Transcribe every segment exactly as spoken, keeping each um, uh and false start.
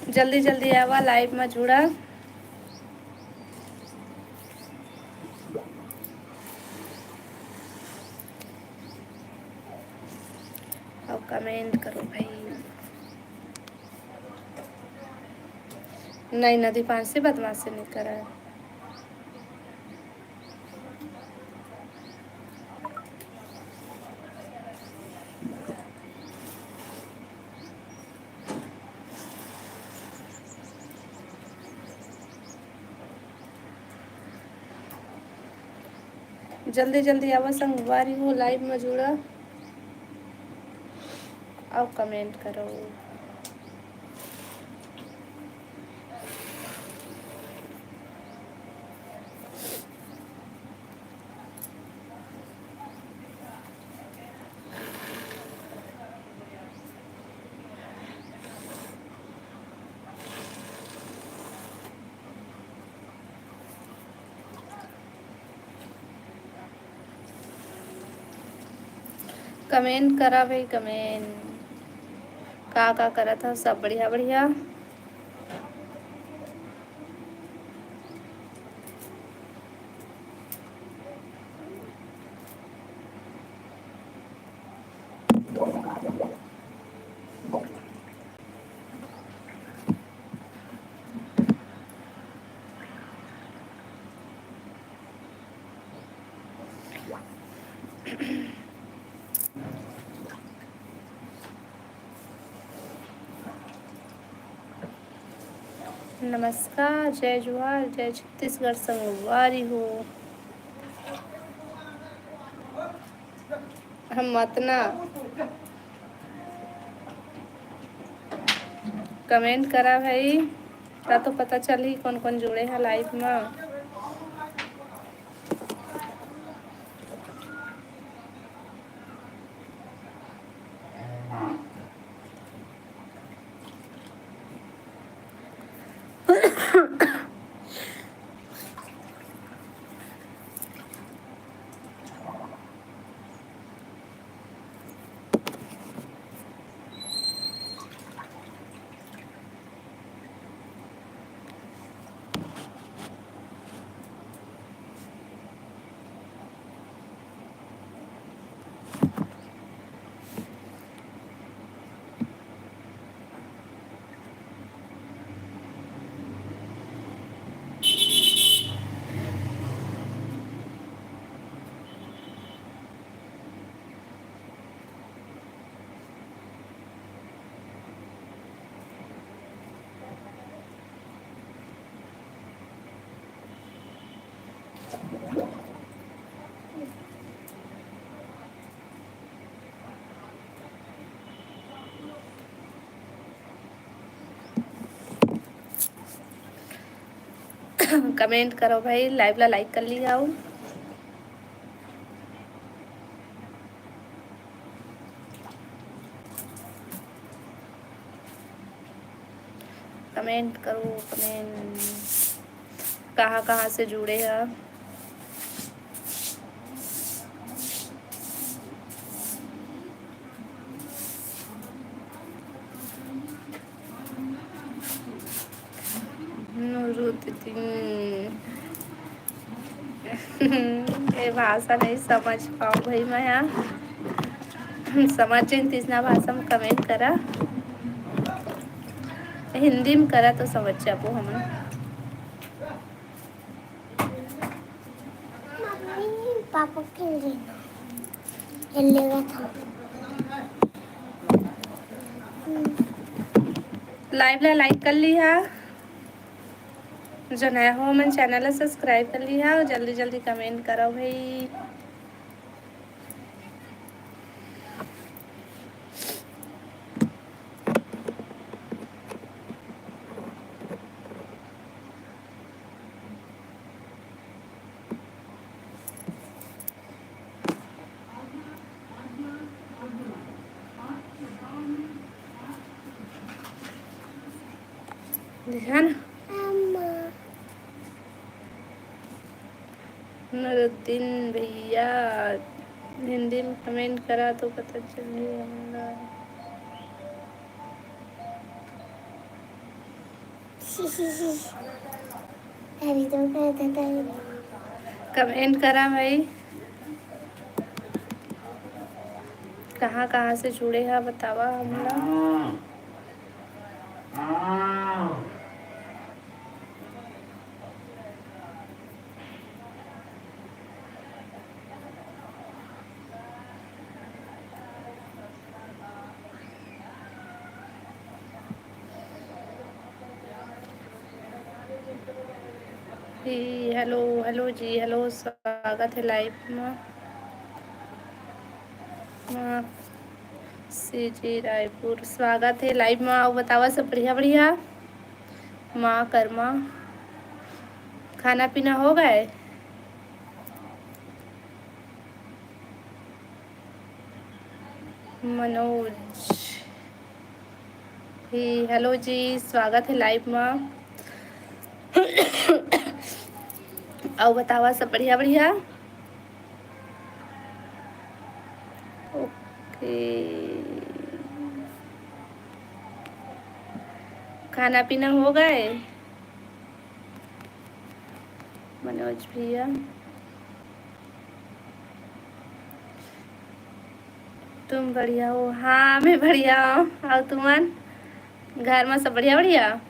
जल्दी जल्दी आवा, live में जुड़ा और comment करो भाई। नहीं, नहीं, दीपांशी बदमाशी नहीं करा। जल्दी जल्दी आवा संगवारी हो, live में जुड़ा और comment करो। Comment करा भाई, comment। का का करत हो? सब बढ़िया बढ़िया। नमस्कार, जय जोहार, जय छत्तीसगढ़ संगवारी हो। हम अतना comment करा भाई, ता तो पता चलही कौन कौन जुड़े हे live में। Comment करो भाई, live ला like कर लिया हो। Comment करो, comment। कहाँ कहाँ से जुड़े हैं? नूरुद्दीन, ये भाषा नहीं समझ पाओ भाई मैं, हाँ। समझ जाइन तिसना भाषा में comment करा, हिंदी में करा तो समझ जाबो हमन। मम्मी, पापा खेल रहे ना, खेल लेगा था। Live ला like कर लिहा, जो नया हो मन channel ला subscribe कर लिहा और जल्दी जल्दी comment करो भाई। ध्यान। नूरुद्दीन भैया, हिंदी में comment करा तो पता चली हमला। अभी तो कहता था। Comment करा भाई, कहाँ कहाँ से जुड़े हा, बतावा हमला। जी, hello, hello जी, hello, स्वागत है live में। हाँ, सी जी रायपुर, स्वागत है live में। अउ बतावा, सब बढ़िया, बढ़िया? माँ कर्मा, खाना पीना हो गए? मनोज, जी, hello जी, स्वागत है live में। अउ बतावा, सब बढ़िया, बढ़िया? OK, खाना पीना हो गए मनोज भैया? तुम बढ़िया हो? हाँ, मैं बढ़िया हूँ। अउ तुमन घर में सब बढ़िया, बढ़िया?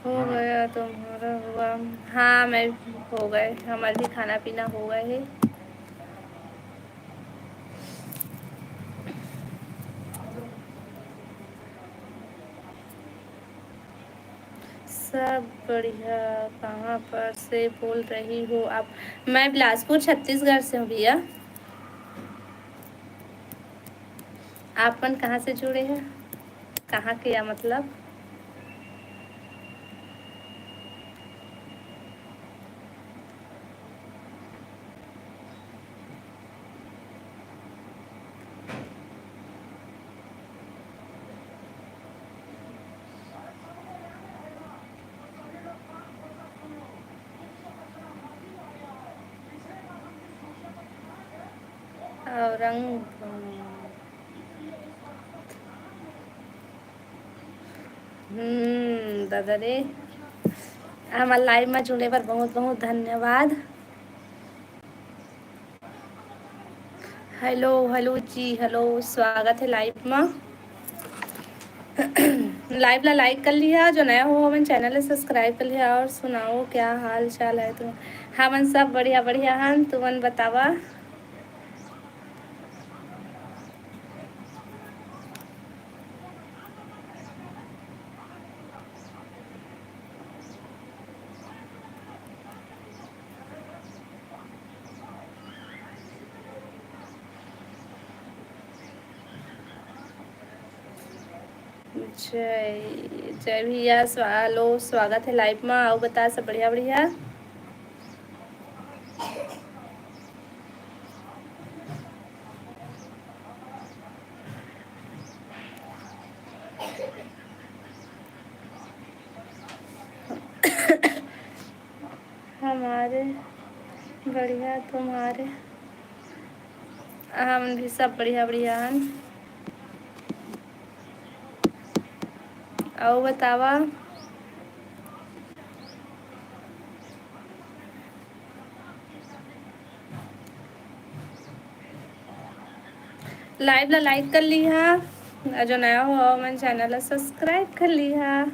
हो गया तुम्हारा हुआ? हाँ, मैं हो गए, हमारे भी खाना पीना हो गए है। सब बढ़िया। कहाँ पर से बोल रही हो आप? मैं बिलासपुर, छत्तीसगढ़ से हूँ भैया। आप मन कहाँ से जुड़े हैं? कहाँ के या मतलब? औरंग हम्म, दादा रे, हमर live में जुड़े बर बहुत बहुत धन्यवाद। Hello, hello जी, hello, स्वागत है live में। Live ला like कर लिहा, जो नया हो हमन channel ला subscribe कर लिहा। और सुनाओ, क्या हाल चाल है तुम? हमन सब बढ़िया बढ़िया हन, तुमन बतावा। जय, जय भैया, स्वा-, hello, स्वागत है live में। अउ बता, सब बढ़िया बढ़िया? हमारे बढ़िया, तुम्हारे, हमन भी सब बढ़िया बढ़िया हन। अउ बतावा। Live ला like कर लिहा, अउ जो नया हो, हमन channel ला subscribe कर लिहा।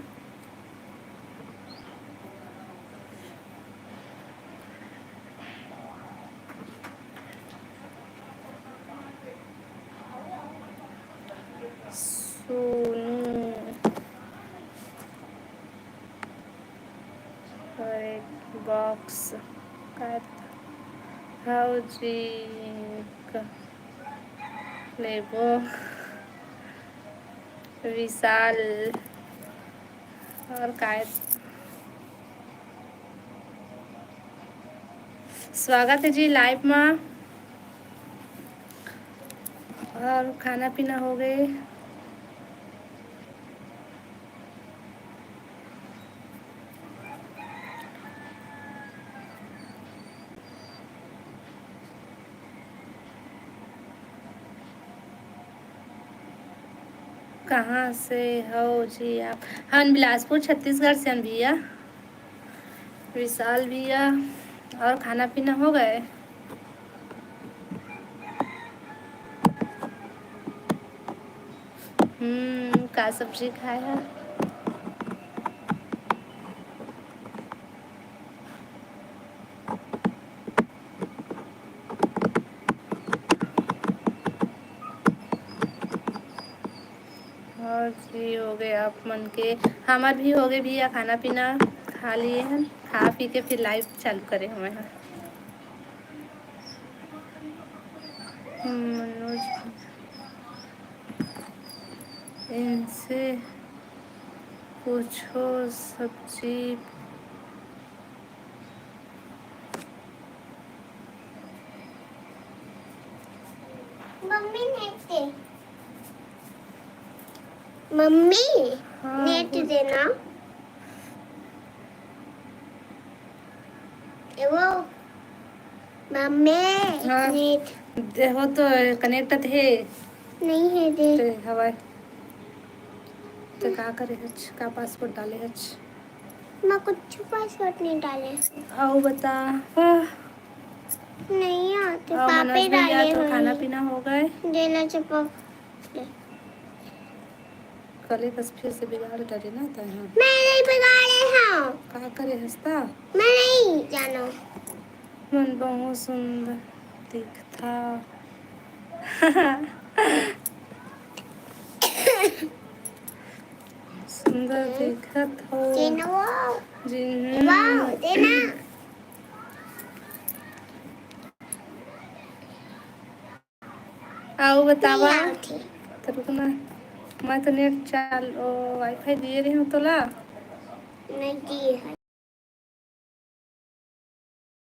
सोनू, और एक box कर, हाउ जी, लेबो, विशाल, और काय? स्वागत है जी live में। और खाना पीना हो गए? कहाँ से हो जी आप? हम बिलासपुर, छत्तीसगढ़ से हम भैया, विशाल भैया। और खाना पीना हो गए? हम्म, का सब्जी खाए है? और जी हो गए आप मन के, हमार भी हो गए भैया, खाना पीना खा लिए हैं, खा पी के फिर लाइव चालू करे हुए हैं। मनोज, इनसे पूछो सब्जी। मम्मी नेट दे। मम्मी, हाँ, नेट बोल। देना। ए वो, मम्मी, हाँ। नेट। दे हो तो कनेक्ट थे। नहीं है दे। ते हवाई। तो का करे हच? का पासवर्ड डाले हच? मैं कुछ पासवर्ड नहीं डाले। आओ बता। वाह। नहीं आते, आओ पापे मनोज भैया, डाले तो हुए खाना हैं। पीना हो गए? देना चपक। कले बस फिर से बिगाड़ डाले ना तै, हाँ। मैं नहीं बिगाड़े हूँ। का करे हस्ता? मैं नहीं जानो। मन बहुत सुंदर दिखता। सुंदर दिखत हो। देना वो। जी, हम्म। वाओ, देना। आओ बतावा। नहीं आती। तो रुकना, मैं तो नेट चाल, ओ, वाईफाई दिए रही हूँ तोला। नहीं दिए है।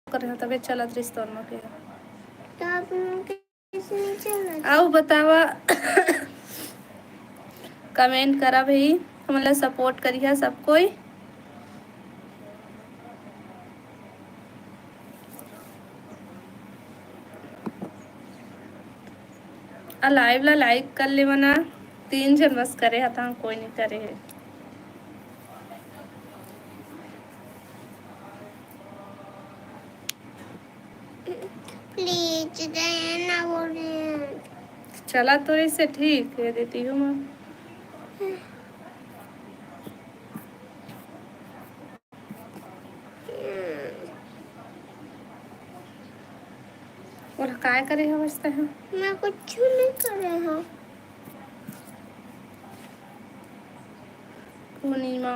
करे हो तबे चलत रहिस तोर मा के। तो आप लोग कैसे नहीं चलत? आओ बतावा। कमेंट करा भाई, हमन ला सपोर्ट करिहा सब कोई। आ लाइव ला लाइक कर लेवना, तीन झन बस करे हता, कोई नहीं करे है। प्लीज देना बोले। चला तो इसे ठीक है, देती हूँ मैं। और काय करे हो बचते हैं? मैं कुछ नहीं करे हूँ। पूर्णिमा,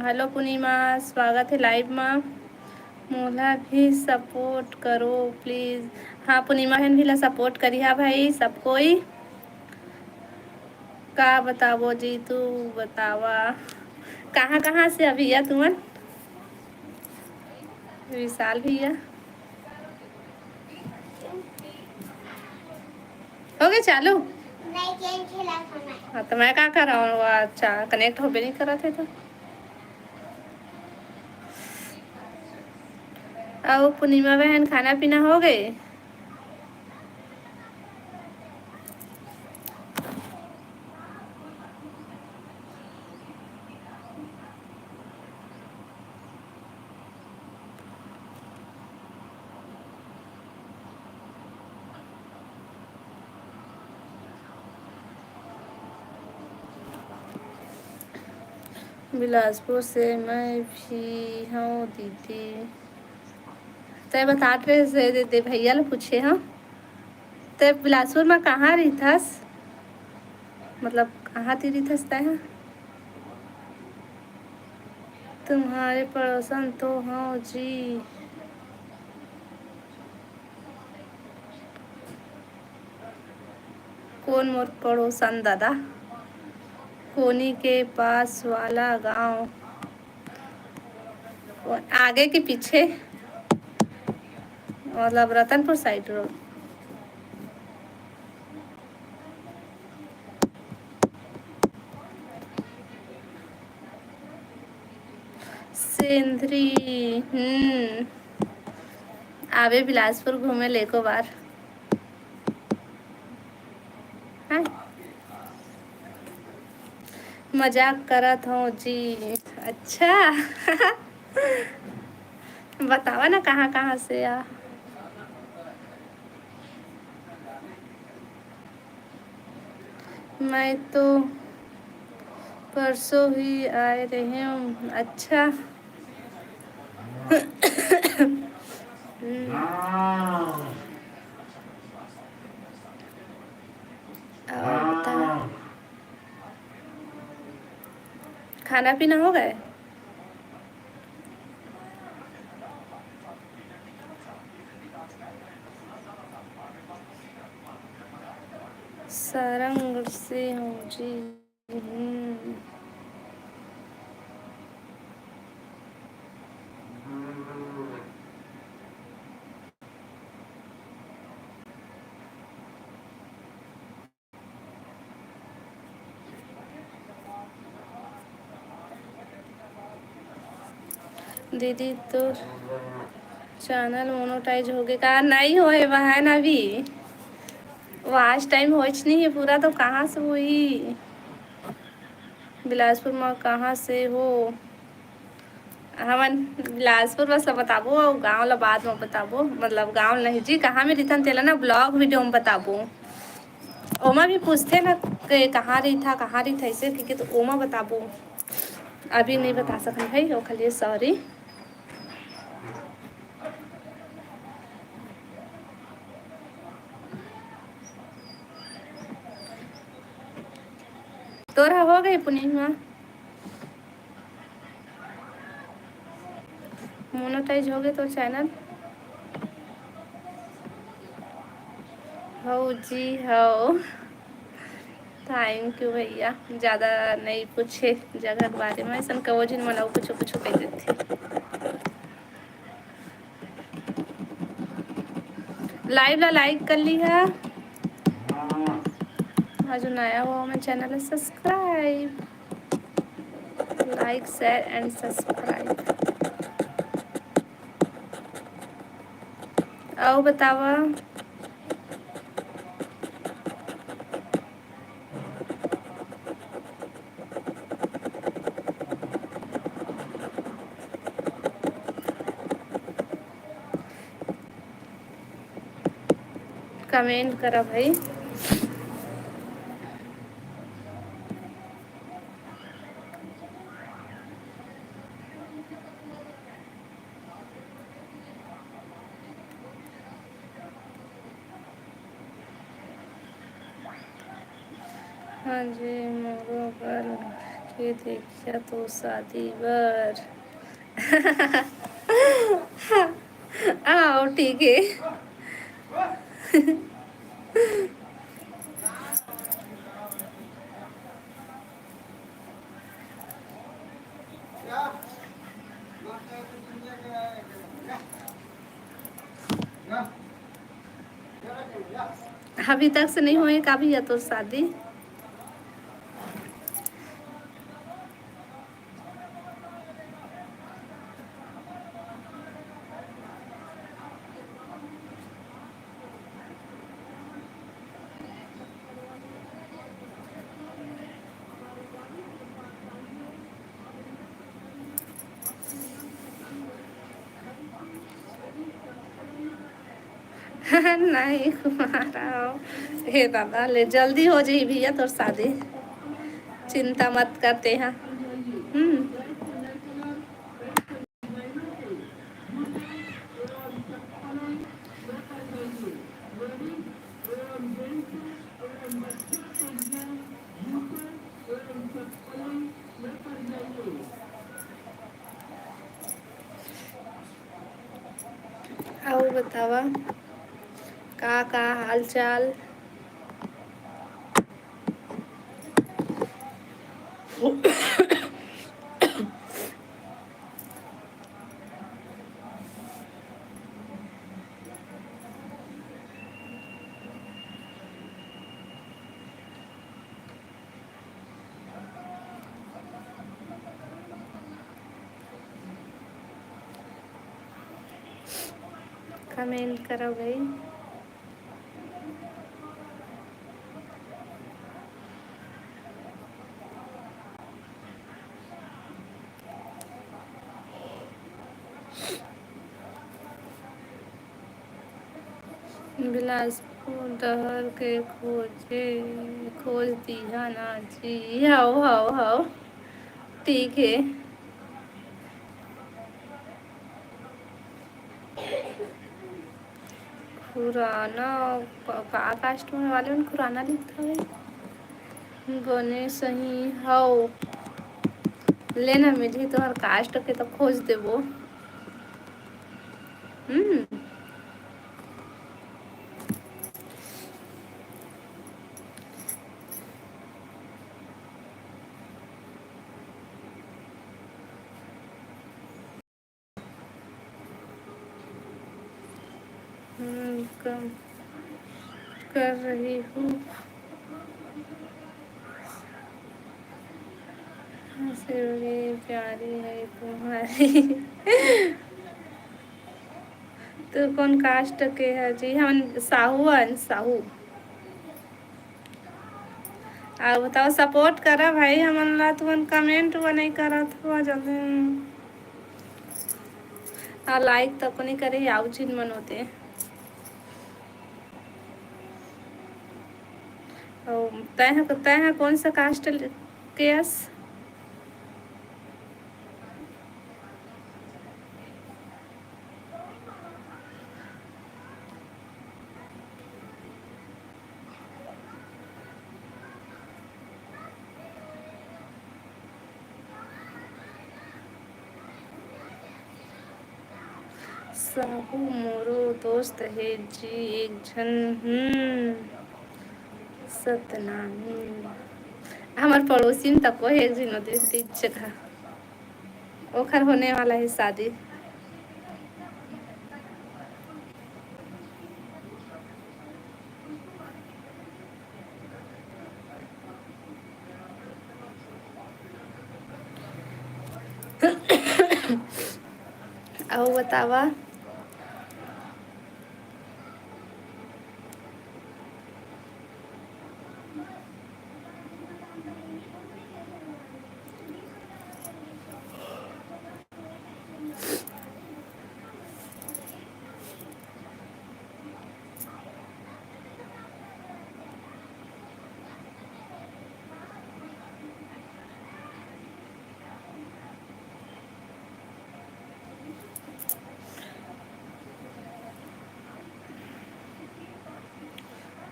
हेलो पूर्णिमा, स्वागत है लाइव मा। मोला भी सपोर्ट करो प्लीज। हाँ पूर्णिमा बहन भी ला सपोर्ट करिहा भाई सब कोई। का बताबो जी, तू बतावा। कहाँ कहाँ से अभी या तुमन? विशाल भैया। हो गए चालू? नहीं, गेम खेला था मैं। हाँ, तो मैं का कर रहा हूँ? वो अच्छा, कनेक्ट होबे नहीं करा थे तो। आओ पूर्णिमा बहन, खाना पीना हो गए? बिलासपुर से मैं भी हूँ दीदी। तै बतात रहे से दे, दे भैया ला पूछे हूँ। तै बिलासपुर में कहाँ रहिथस? मतलब कहाँ ती रहिथस तै ह? तुम्हारे पड़ोसन तो हूँ जी। कौन मोर पड़ोसन दादा? कोनी के पास वाला गांव, आगे के पीछे, मतलब रतनपुर साइड रोड। सेंधरी, हम्म, आवे बिलासपुर घूमे ले एको बार। हाँ? मजाक करत हूँ जी। अच्छा। बतावा ना कहाँ कहाँ से आ। मैं तो परसों ही आए रहे हूँ। अच्छा। हम्म। और बता, खाना पीना हो गए? सारंग से हूँ जी। हम्म। दीदी, तोर चैनल मोनोटाइज होगे का? नहीं होए बहन, अभी वॉच टाइम होइच नहीं है पूरा, तो कहाँ से होई? बिलासपुर में कहाँ से हो? हमन बिलासपुर बस ला बताबो, अउ गाँव ला बाद में बताबो। मतलब गाँव नहीं जी, कहाँ में रहिथन तेला ना ब्लॉग वीडियो में बताबो। ओमा भी पूछथे ना के कहाँ रहिथा, कहाँ रहिथा, ऐसे के, तो ओमा बताबो। अभी नहीं बता सकन भाई, ओखर लिए सॉरी। तोरा हो गए पुनीत मा? मोनेटाइज हो गए तोर चैनल? हो जी, हो। थैंक यू भैया। ज़्यादा नहीं पूछे जगह के बारे में, ऐसन कवो झिन मन अउ कुछो कुछो कह देथे। लाइव ला लाइक कर लिहा। आज नया हो मैं चैनल ला subscribe, like, share and subscribe. अउ बतावा। कमेंट करा भाई। हाँ जी, मोरो बर के देखिया तो शादी बर। आओ, ठीक है। अभी तक से नहीं होए का भैया तोर शादी? नहीं कुमारा हो। हे दादा, ले जल्दी हो जाई भैया तोर शादी, चिंता मत करते हैं। हम्म। अउ बतावा, का का हाल चाल? कमेंट करो भाई। बिलासपुर डहर के खोजे, खोज दिहा ना जी। हव, हव, हव। ठीक हे। खुराना, का, का कास्ट में वाले मन खुराना लिखत हवे? बने सही हव। लेना मिलही तोहर कास्ट के तो खोज देबो। हम्म। हम्म, कम कर रही हूँ। हंसी बड़ी प्यारी है तुम्हारी। तू कौन कास्ट के है जी? हमन साहू हन, साहू। अउ बताओ, सपोर्ट करा भाई हमन ला, तुमन कमेंट वो नहीं करत हो जल्दी। आ लाइक तक नहीं करे, आउ चीज मन होते। अउ तैं ह, तैं ह कौन सा कास्ट के अस? साहू मोरो दोस्त हे जी, एक झन, हम्म, सतनामी। हमर पड़ोसी में तको हे एक झन, दीदी जगह। ओखर होने वाला है शादी। अउ बतावा।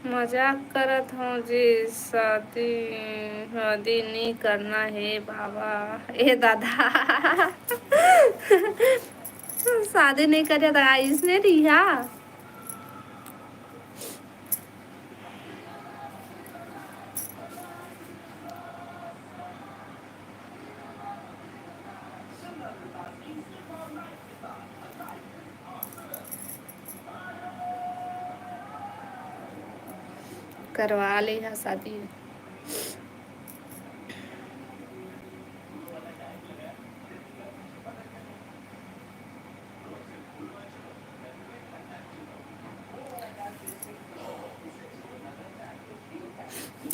मजाक करत हूँ जी, शादी वादी नी करना हे बाबा। ए दादा, शादी नहीं करे तो इसने रिहा। करवा ले हा शादी।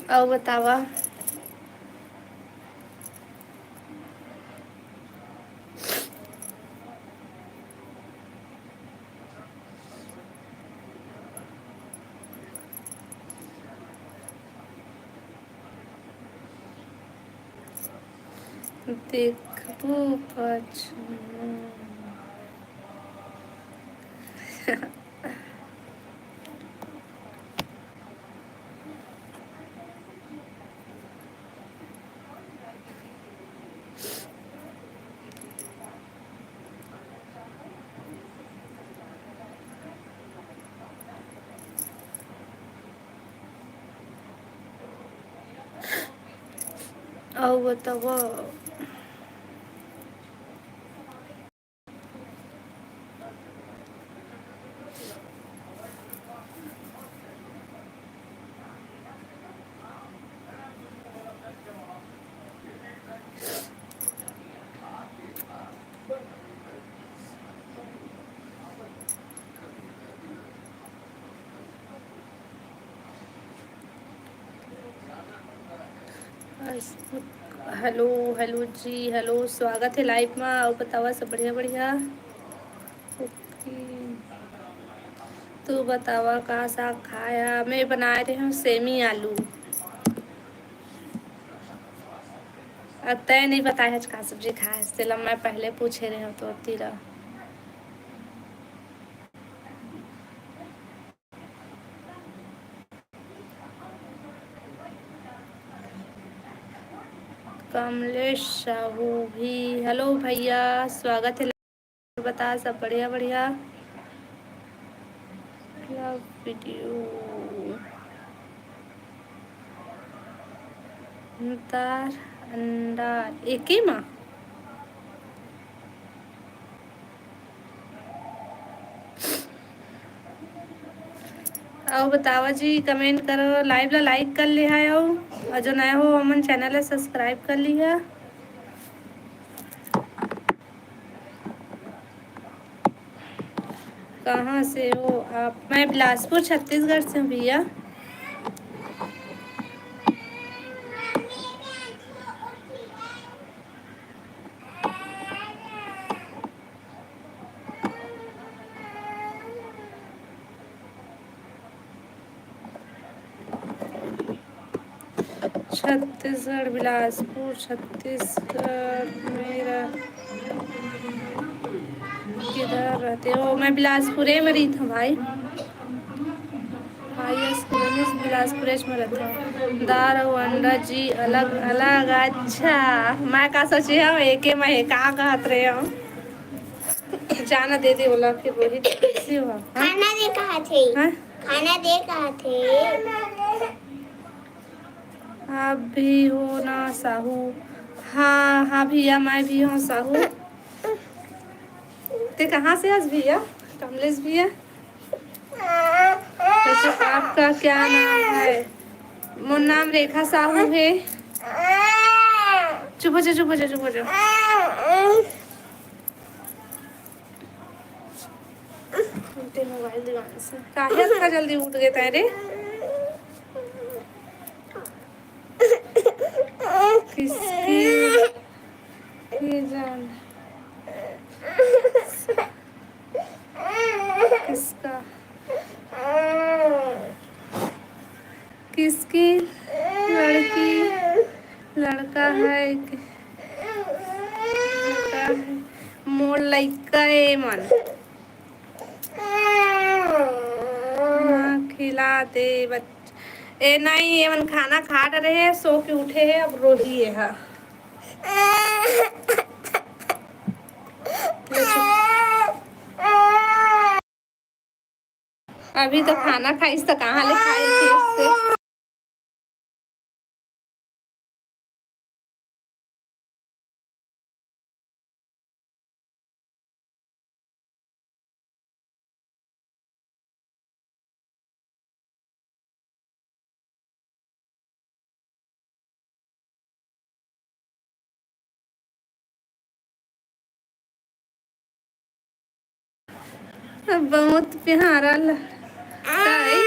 अउ बतावा। देखबो पाछू। अउ बतावा। हेलो, हेलो जी, हेलो, स्वागत है लाइव मा। अउ बतावा सब बढ़िया, बढ़िया। ओके, तू बतावा का साग खाया? मैं बनाए रहे हूँ सेमी आलू। अब तय नहीं बताए हच का सब्जी खाए, तेला मैं पहले पूछे रहे हूँ तो तीरा। कमलेश साहू भी, हेलो भैया, स्वागत है। बता सब बढ़िया बढ़िया। लव वीडियो। दार अंडा एके मा। अउ बतावा जी, कमेंट करो, लाइव ला लाइक कर ले है, अउ अउ जो नया हो हमन चैनल ला सब्सक्राइब कर लिहा। कहाँ से हो आप? मैं बिलासपुर छत्तीसगढ़ से हूँ भैया। छत्तीसगढ़, बिलासपुर, छत्तीसगढ़। मेरा किधर रहते हो? मैं बिलासपुरे में रही था भाई। भाई, बिलासपुरे में रहता हूँ। दार अउ अंडा जी अलग अलग। अच्छा, मैं का सोचे हूँ, एके में है, का कहत रहे हूँ? जाना दे दे बोला, फिर वही तो कैसे हुआ? हाँ? खाना दे कहा थे। हाँ? खाना दे कहा थे। आप भी हो ना साहू? हाँ, हाँ भैया, मैं भी हूँ साहू। ते कहाँ से आज भैया? कमलेश भैया? अच्छा, आपका क्या नाम है? मोर नाम रेखा साहू है। चुप हो जा, चुप हो जा, चुप हो जा। उल्टे मोबाइल दीवान से। काहे इतना जल्दी उठ गए तैं रे? किसकी ये जान? किसका? किसकी लड़की, लड़का है कि-, लड़का है? मोर लइका ए मन। हाँ, खिला दे बच-, ए नहीं, ये मन खाना खा डरे है, सो के उठे है, अब रोही है। हाँ। अभी तो खाना खाइस तो कहाँ ले खाइस फिर से? बहुत प्यारा ल-, ताई,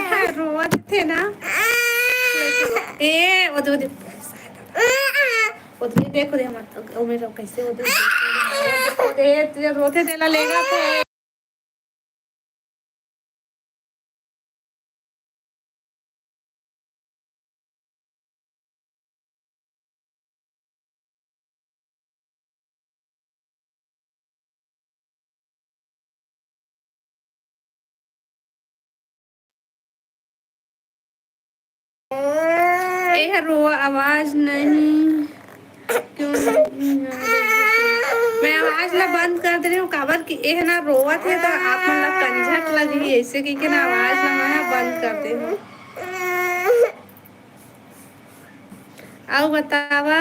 प्यारा रोवत थे ना। ए, ओ दे, ओ दे। ओ दे, देखो दे, मत, ओ मेरा कैसे ओ दे, ओ दे, तुझे रोते देला लेगा तो। ए हर वो आवाज नहीं, क्यों नहीं आ रही? मैं आवाज ला बंद कर दे रही हूँ, काबर कि एह ना रोवत है, तो आप मन ला कंझट लगही, ऐसे कहिके ना आवाज ला मैं बंद कर दे हूँ। अउ बतावा।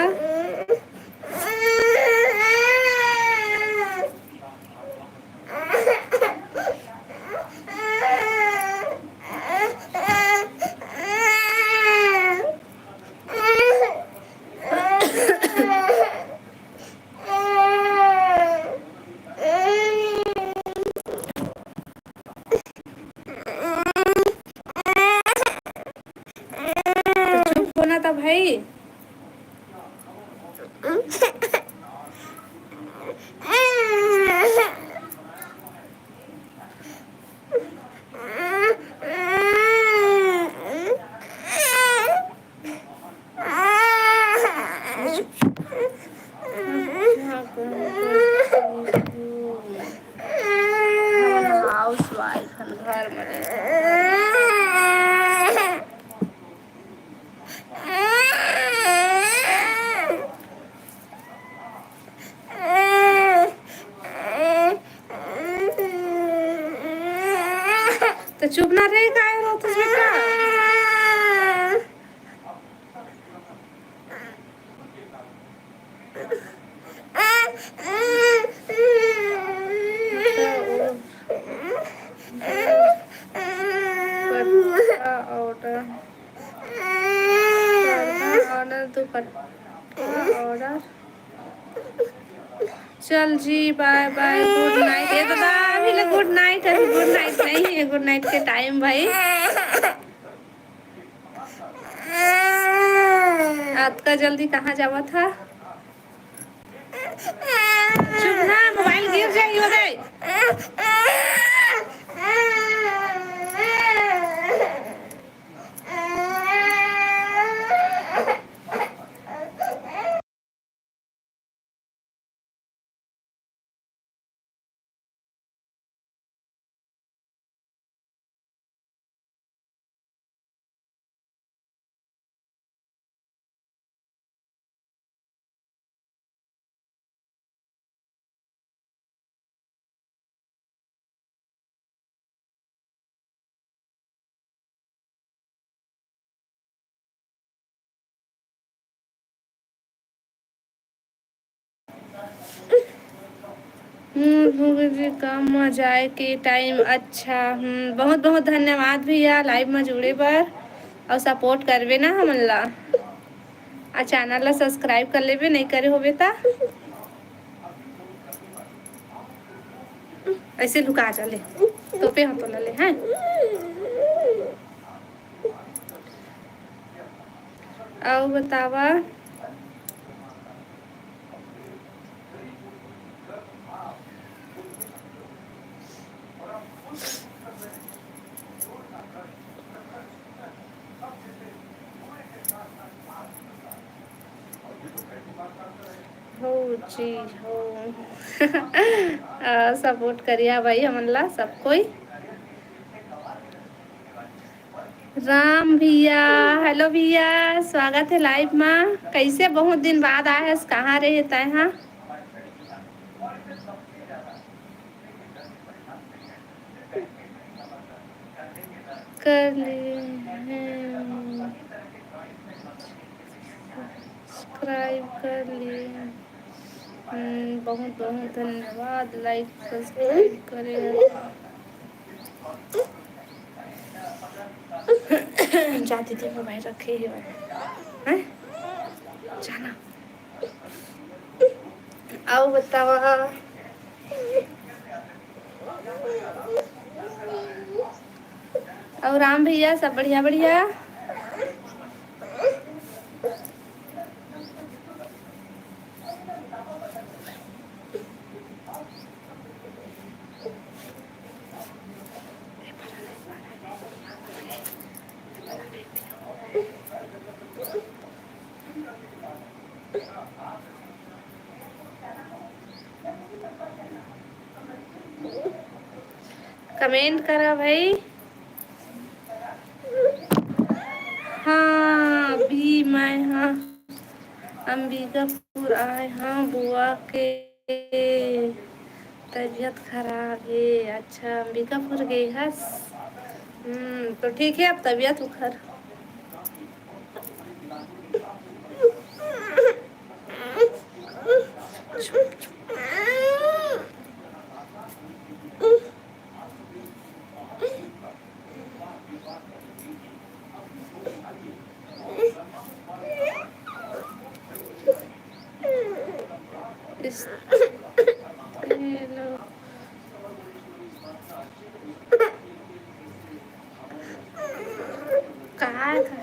चुप होना था भाई। चुप ना रहे, काय रोतस बेटा? ऑर्डर, दुपट्टा ऑर्डर। चल जी, बाय बाय, गुड नाइट। ए दादा, अभी ले गुड नाइट, अभी गुड नाइट नहीं है, गुड नाइट के टाइम भाई। अतका जल्दी कहाँ जावत हा? चुप ना, मोबाइल गिर जाही ओदे। हम्म, भूख जी काम में जाए के टाइम। अच्छा, हम्म, बहुत बहुत धन्यवाद भैया लाइव में जुड़े बर, और सपोर्ट करबे ना हमन ला, आ चैनल ला सब्सक्राइब कर लेबे, नहीं करे होबे ता। ऐसे लुका जा ले, तो पे हाथों ला ले हैं। अउ बतावा। हो जी हो। आ, सपोर्ट करिया भाई हमन ला सब कोई। राम भैया, हेलो भैया, स्वागत है लाइव मा। कैसे बहुत दिन बाद आए हस, कहाँ रहे तय हा? कर लिए हैं, सब्सक्राइब कर लिए। हम्म, बहुत बहुत धन्यवाद लाइक सब्सक्राइब करे। जा दीदी, मोबाइल रखे हे भाई। हैं? जाना। अउ बतावा। अउ राम भैया, सब बढ़िया बढ़िया? कमेंट करा भाई। हाँ, अभी मैं, हाँ, अंबिकापुर आए, हाँ, बुआ के तबीयत खराब हे। अच्छा, अंबिकापुर गए हस? हम्म, तो ठीक है, अब तबीयत उखर। इस, ये लो। कहाँ था?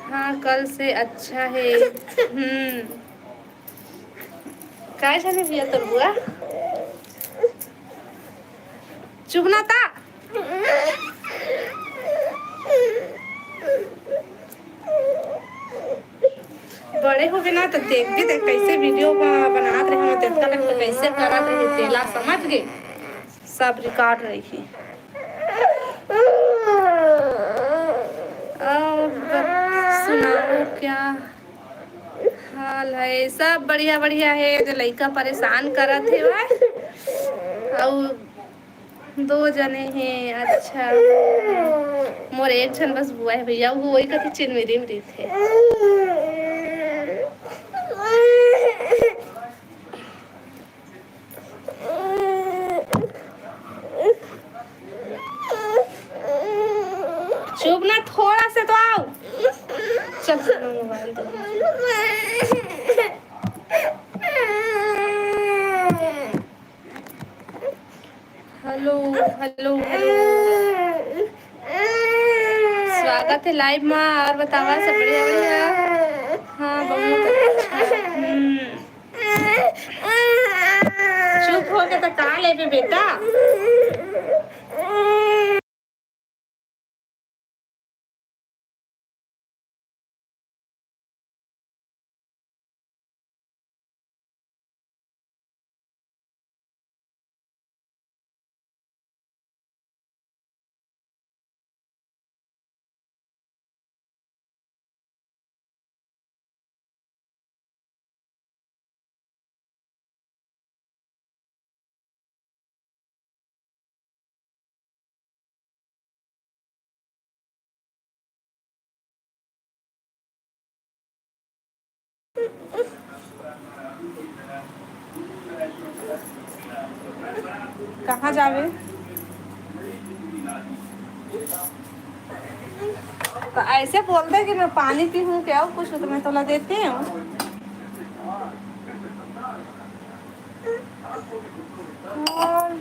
हाँ, कल से अच्छा है। हम्म। काय जाने भैया तोर बुआ? चुप ना ता। बड़े होबे ना तो देखबे, देख कैसे वीडियो ब-, बनात रहे, तेतका लग तो कैसे करत रहे, तेला समझ गे, सब रिकॉर्ड रही। और बत-, सुनाओ क्या हाल है? सब बढ़िया बढ़िया है। जो लइका परेशान करत हे वह, अउ दो जने हे, अच्छा। मोर एक झन बस बुआ हे भैया, वो वही कथे चिरमिरिम रहिथे। चुप ना, थोड़ा से तो आओ। चल, चल, मोबाइल दो। Hello, hello, hello. स्वागत हे लाइव मा। और बतावा, सब बढ़िया, बढ़िया? हाँ, बहुत अच्छा। हम्म। चुप होके तो का लेबे बेटा? कहाँ जावे? तो ऐसे बोल दे कि मैं पानी पीहूँ, क्या कुछ तो मैं तोला देती हूँ। और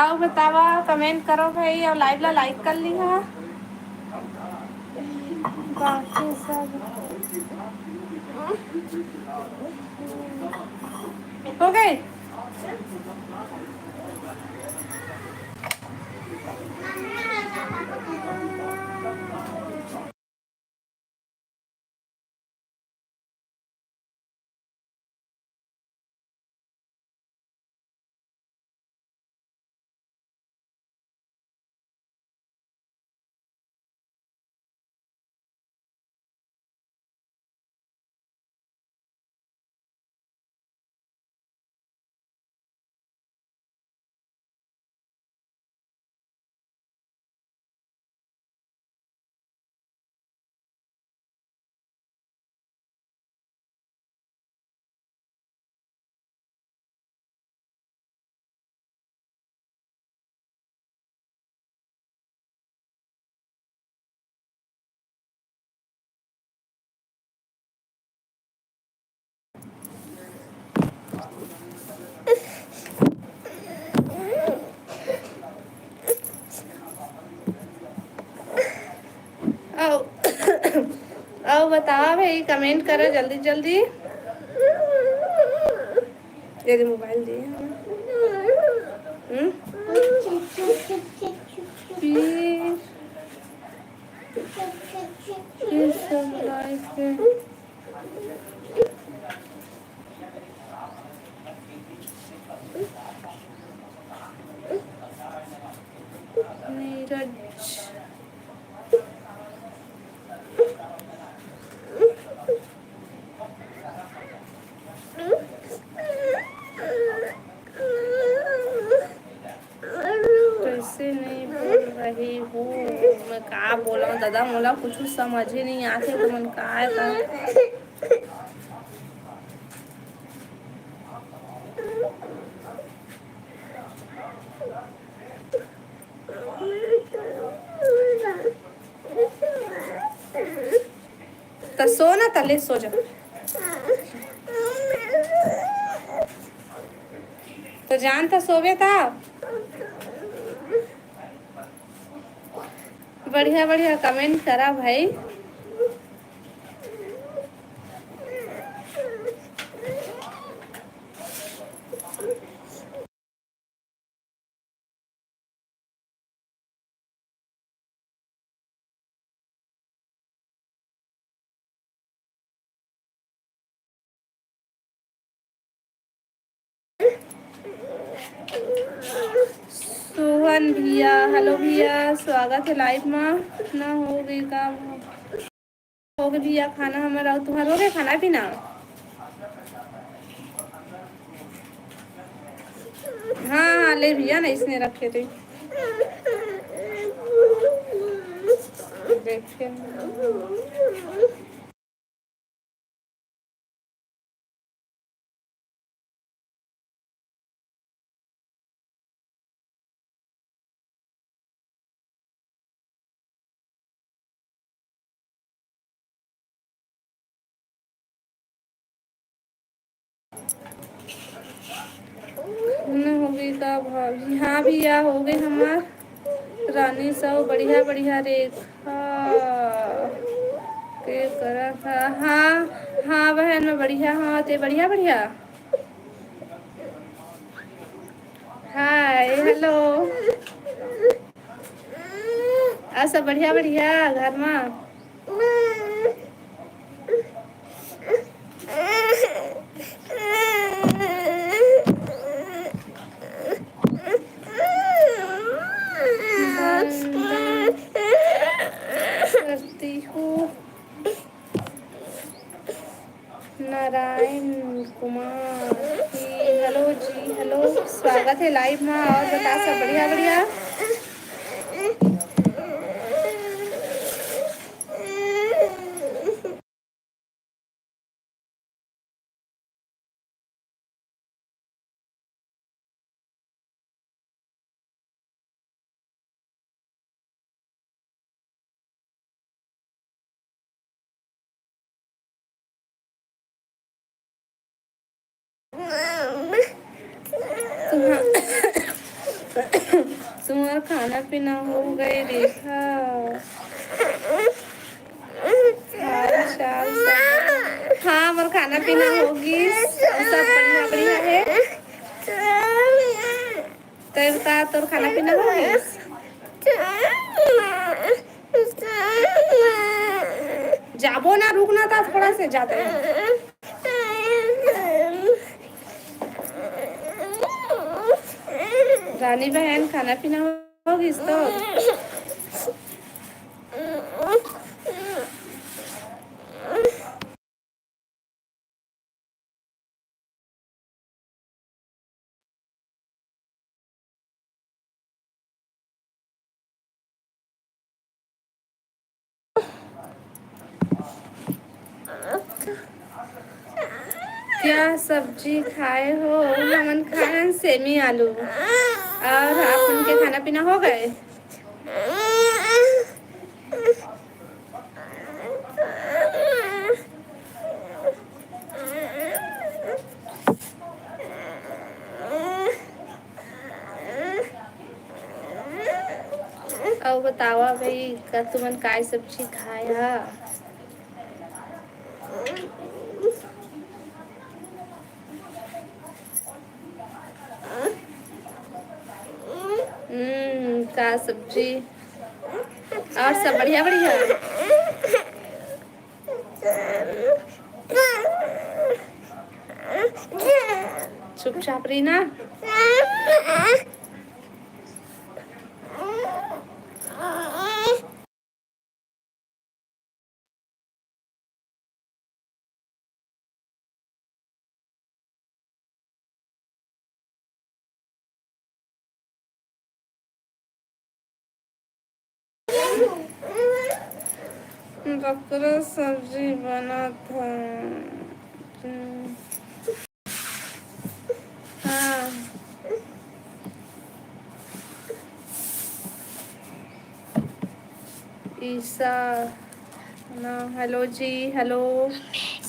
अउ बतावा, कमेंट करो भाई, अउ लाइव ला लाइक कर लिहा। बाकी सब हो गए। अउ, अउ बतावा भाई, कमेंट करा जल्दी जल्दी। दे दे मोबाइल दे। हम्म? फिर, फिर सब लाइफ है। नीरज। कैसे नहीं बोल रही हूँ? मैं का बोलूँ दादा, मोला कुछ समझ ही नहीं आते, तो मन का त सो ना, त ले सो जा। तो जान त सोवे त। बढ़िया बढ़िया कमेंट करा भाई। सोहन भैया, हेलो भैया, स्वागत है लाइव मा। ना हो गई का? हो गए भैया खाना हमर, अउ तुम्हार हो गए खाना पीना? हाँ, हाँ, ले भैया, ना इसने रखे थे। देखे। ना हो गई का भाभी? हाँ भैया, हो गए हमार रानी सब बढ़िया बढ़िया रेखा। के करत हा? हाँ, हाँ बहन, मैं बढ़िया। हाँ, ते बढ़िया बढ़िया। हाय, हेलो। आ सब बढ़िया बढ़िया घर मा? करती हूँ। नारायण कुमार जी, हेलो जी, हेलो, स्वागत है लाइव मा। और बता, सब बढ़िया बढ़िया? तुम्हार, तुम्हार खाना पीना हो गए रेखा? हाल चाल सब? हाँ, मोर खाना पीना हो गइस, सब बढ़िया बढ़िया है। तोर का, तोर खाना पीना हो गइस? जाबो ना, रुक ना, ता थोड़ा से जाते हैं। रानी बहन, खाना पीना हो गइस तो? क्या सब्जी खाए हो? हमन खाए हन सेमी आलू। और आप मन के खाना पीना हो गए? अउ बतावा भाई, का तुमन काय सब्जी खाए हा? हम्म, का सब्जी? और सब बढ़िया बढ़िया? चुपचाप रही ना। बकरा सब्जी बनत है। हाँ। ईशा ना, हेलो जी, हेलो,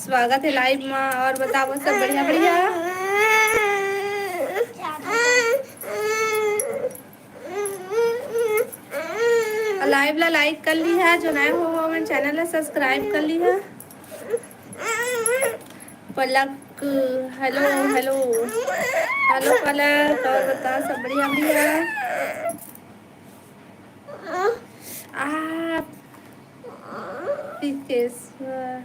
स्वागत है लाइव में। और बताओ, सब बढ़िया बढ़िया? लाइव ला लाइक कर लिहा, जो नया हो, हो मन चैनल ला सब्सक्राइब कर लिहा। पलक, हेलो, हेलो, हेलो पलक, और बता, सब बढ़िया बढ़िया? आप पिकेश्वर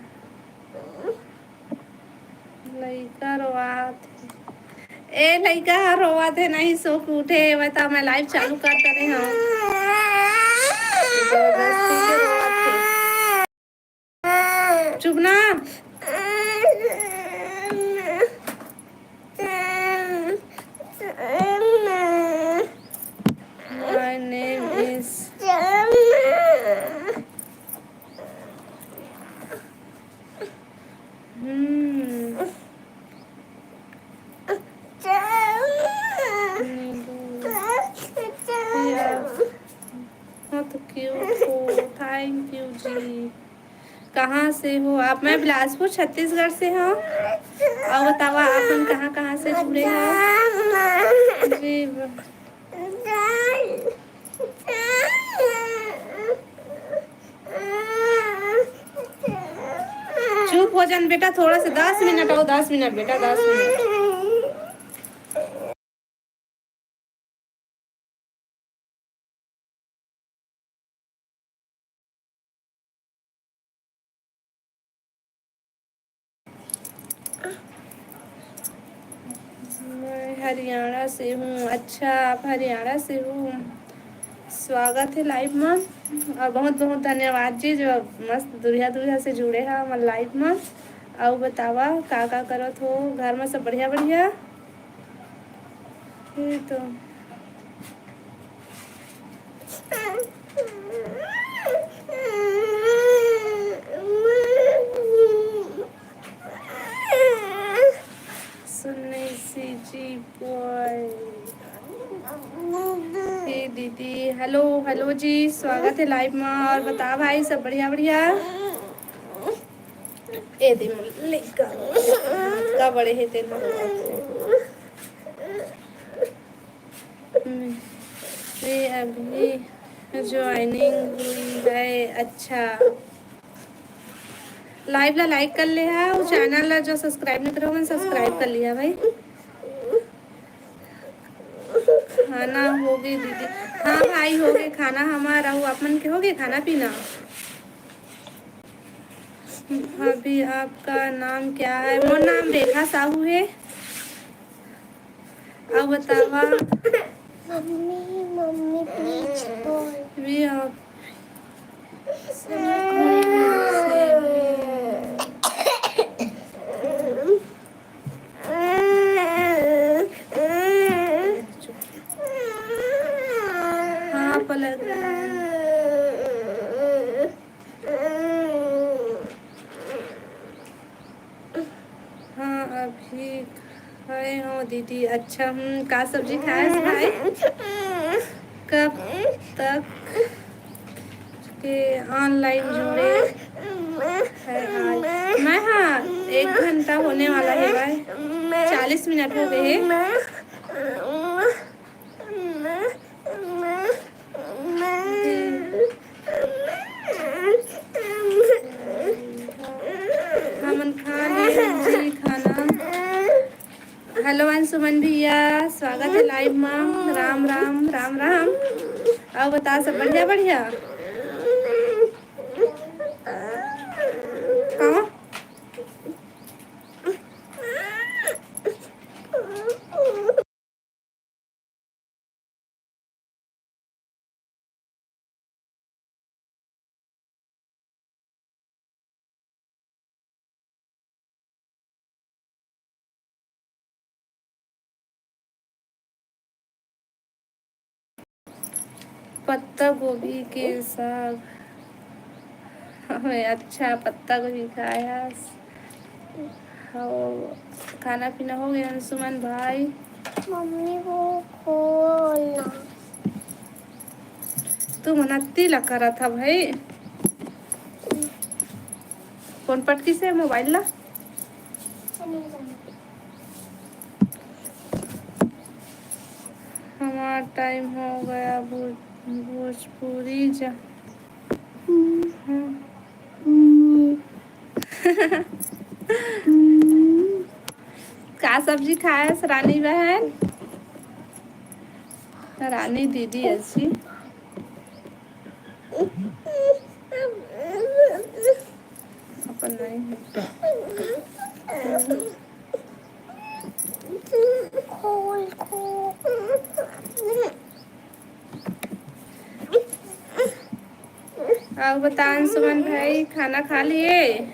लइका रोआत हे। ए लइका ह रोवत हे, नहीं सो के उठे हे। बता, मैं लाइव चालू कर डरे हंव। जबरदस्ती के रोवत हे। चुप ना। My name is हम्म। नीलू। ये आप बहुत क्यूट हो। थैंक यू जी। कहाँ से हो आप? मैं बिलासपुर, छत्तीसगढ़ से हंव। अउ बतावा, आप मन कहाँ, कहाँ से जुड़े हो? जी, ब- चुप हो जान बेटा, थोड़ा सा, दस मिनट अउ, दस मिनट बेटा, दस मिनट। मैं हरियाणा से हूँ। अच्छा, आप हरियाणा से हो। स्वागत हे लाइव मा, अउ बहुत बहुत धन्यवाद जी, जो मस्त दूरिहा दूरिहा से जुड़े हा हमर लाइव मा। अउ बतावा, का का करत हो? घर मा सब बढ़िया बढ़िया? ये तो सुन्नी सी जी बॉय। हे दीदी, हेलो, हेलो जी, स्वागत हे लाइव मा। अउ बता भाई, सब बढ़िया, बढ़िया? ए दे मोर लइका, का बड़े हे तेन। मैं अभी ज्वाइनिंग हुई है। अच्छा, लाइव ला लाइक कर ले हा, अउ चैनल ला जो सब्सक्राइब नहीं करे हो, मन सब्सक्राइब कर लिया भाई। खाना हो गए दीदी? हाँ भाई, हो गए खाना हमारा। अउ आप मन के हो गए खाना पीना? भाभी, आपका नाम क्या है? मोर नाम रेखा साहू है। अउ बतावा। Mummy, mummy, please call. भी आप हाँ, पलक रहा है। हाँ, अभी खाए हो दीदी। अच्छा, हम्म, का सब्जी खाए हो भाई? कब तक के ऑनलाइन जुड़े है आज? मैं, हाँ, एक घंटा होने वाला है भाई, चालीस मिनट हो गए हैं। हमन खा लिए जी खाना। हेलो अंशुमन भैया, स्वागत है लाइव मा। राम राम, राम राम। अउ बता, सब बढ़िया, बढ़िया? कहाँ? पत्ता गोभी के साग। हमें अच्छा पत्ता गोभी खाया। हो, खाना पीना हो गया अंशुमन भाई? मम्मी, वो खोलना। तू मनती ला करत हा भाई। कौन पटकी से मोबाइल ला? हमार टाइम हो गया भोज-, भोजपुरी जा। का सब्जी खायस रानी बहन? रानी दीदी ऐसी अपन नहीं है। अउ बता अंशुमन भाई, खाना खा लिए?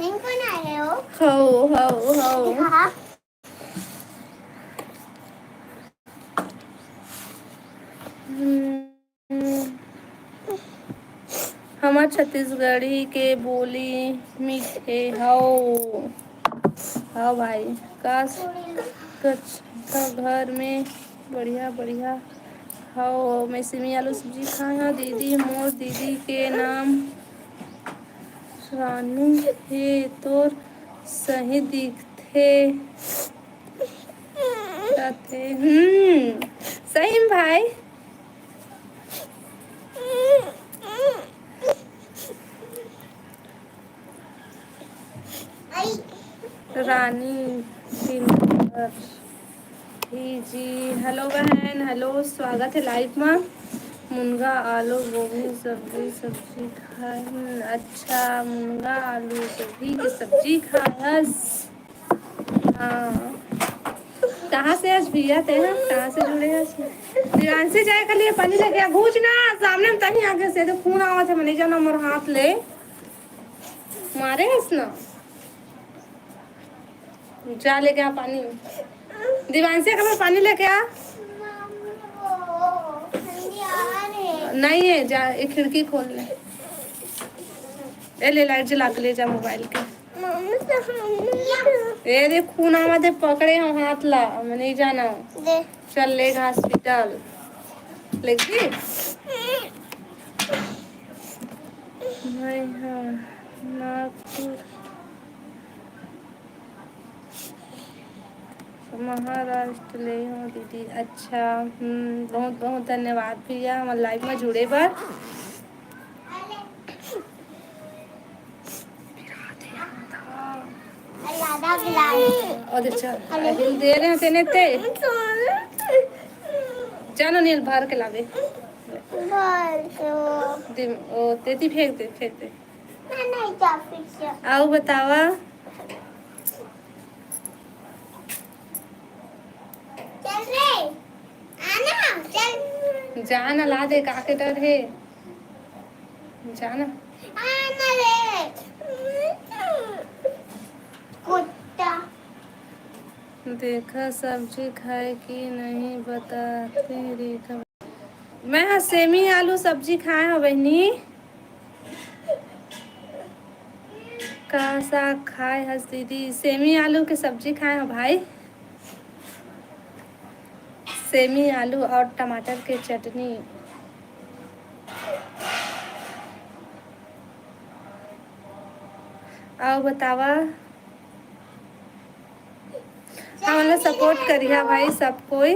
नहीं बनाए हो? हो, हो, हो। हाँ। हम्म। हमर छत्तीसगढ़ी के बोली मीठे हव। हव भाई, का कच-, का घर में बढ़िया, बढ़िया हव। मैं सिमी आलू सब्जी खाए हव दीदी, मोर दीदी के नाम रानू हे, तोर सही दिखथे। कथे, हम्म, सही में भाई। रानी दिनकर ही जी, हेलो बहन, हेलो, स्वागत है लाइव में। मुनगा आलू गोभी सब्जी, सब्जी खाए। अच्छा, मुनगा आलू गोभी के सब्जी खायस। हाँ। कहाँ से आज भैया ते हैं? कहाँ से जुड़े हैं आज? दिवांशी जाए के लिए पानी लेके आ। घूच ना, सामने में तनी आगे से तो खून आवत है, मैं नहीं जाना मोर हाथ ले। मारे हस ना। जा लेके आ पानी। दिवांशी, एक बार पानी लेके आ। नहीं है, जा, एक खिड़की खोल ले। ए, ले, लाइट जला के ले जा मोबाइल के। मम्मी से हम ए, देख, खून आवा दे, पकड़े हम हाथ ला, हम नहीं जाना। दे। चल, ले हॉस्पिटल। लेगी? नहीं, हाँ, नागपुर। महाराष्ट्र ले हूँ दीदी। अच्छा, हम्म, बहुत बहुत धन्यवाद भैया, हमर लाइव में जुड़े बर। और अच्छा, अरे दे रहे हैं तेने ते। जानो नील भर के लावे। भर के। दे, ओ, तेती फेंक दे, फेंक दे। मैं नहीं जा फिर से। आओ बतावा। चल रे, आना, चल। जान ला दे, का के डर है? जाना। आना रे। कुत्ता। देखा सब्जी खाए कि नहीं बताती रेखा। मैं ह सेमी आलू सब्जी खाए हो बहिनी। का साग खाए हस दीदी? सेमी आलू के सब्जी खाए हो भाई। सेमी आलू और टमाटर के चटनी। अउ बतावा, हमन ला सपोर्ट करिहा भाई सब कोई।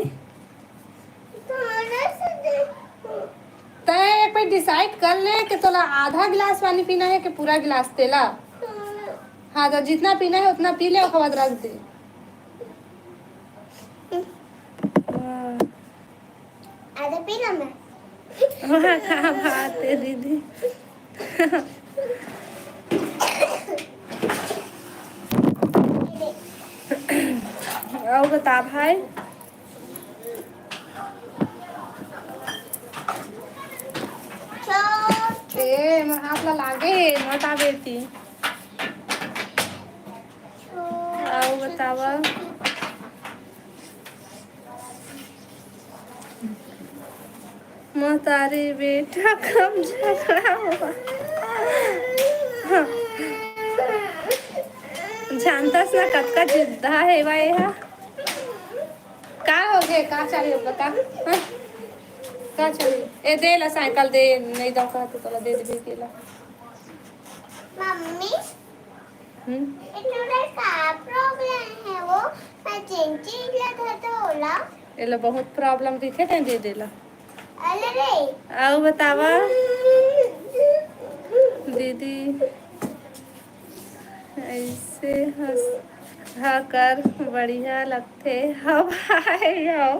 तैं एक बार डिसाइड कर ले कि तोला आधा गिलास पानी पीना है कि पूरा गिलास तेला। हाँ, तो जितना पीना है उतना पी ले, ओकर बाद रख दे। हाँ। आधा पी ला मैं। वहाँ का बात है दीदी। अउ बता भाई। ए, मैं हाथ ला लागे, मत आ बेटी। अउ बतावा। महतारी बेटा कम झगड़ा हुआ। जानतस ना कतका जिद्दा हे भाई हा। का हो गे? का चाहिए बता? हाँ? का चाहिए? ए, दे ला साइकिल दे, नहीं दो कहते तोला दे देबे के ला। मम्मी, हम्म? ये तोला का प्रॉब्लम है वो? मैं जेन चीज ला धरता होला। एला बहुत प्रॉब्लम दिखे ते दे देला। अरे रे। अउ बतावा दीदी। ऐसे हंस हा कर बढ़िया लगथे। हाँ भाई, हाँ।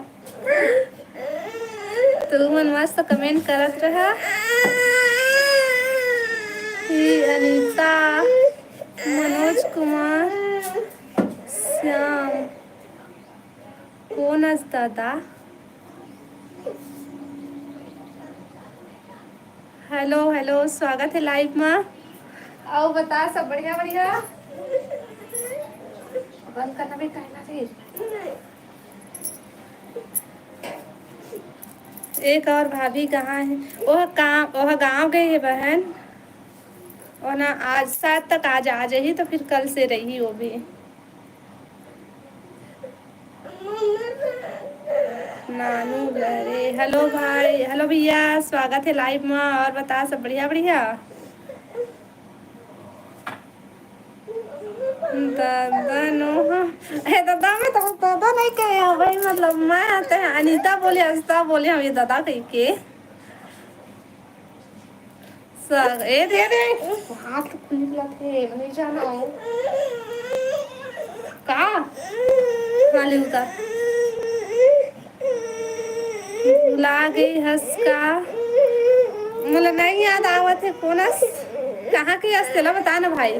तू मन मस्त कमेंट करत रहा। ही अनीता, मनोज कुमार, श्याम, कोन अस दादा? हेलो, हेलो, स्वागत है लाइव मा। अउ बता, सब बढ़िया, बढ़िया? बंद करना बेटा, है ना रे? एक और भाभी कहाँ है? ओह काम, ओह गाँव गई है बहन। ओह ना आज, शायद तक आज आ जाही, तो फिर कल से रही वो भी। नानू घरे। हेलो भाई, हेलो भैया, स्वागत है लाइव मा। और बता, सब बढ़िया बढ़िया? दादा नो, हाँ। हे दादा, मैं तो दादा नहीं कहे हो भाई, मतलब मैं आते हैं अनीता बोले, अस्ता बोले, हम ये दादा कह के। सग-, ए दे दे। हाथ खुली ला थे, नहीं जाना हो। का? हाँ, ले उतार। भुला गई हस का? मोला नहीं याद आवत है, कोन अस? कहाँ के अस? तेला बता ना भाई।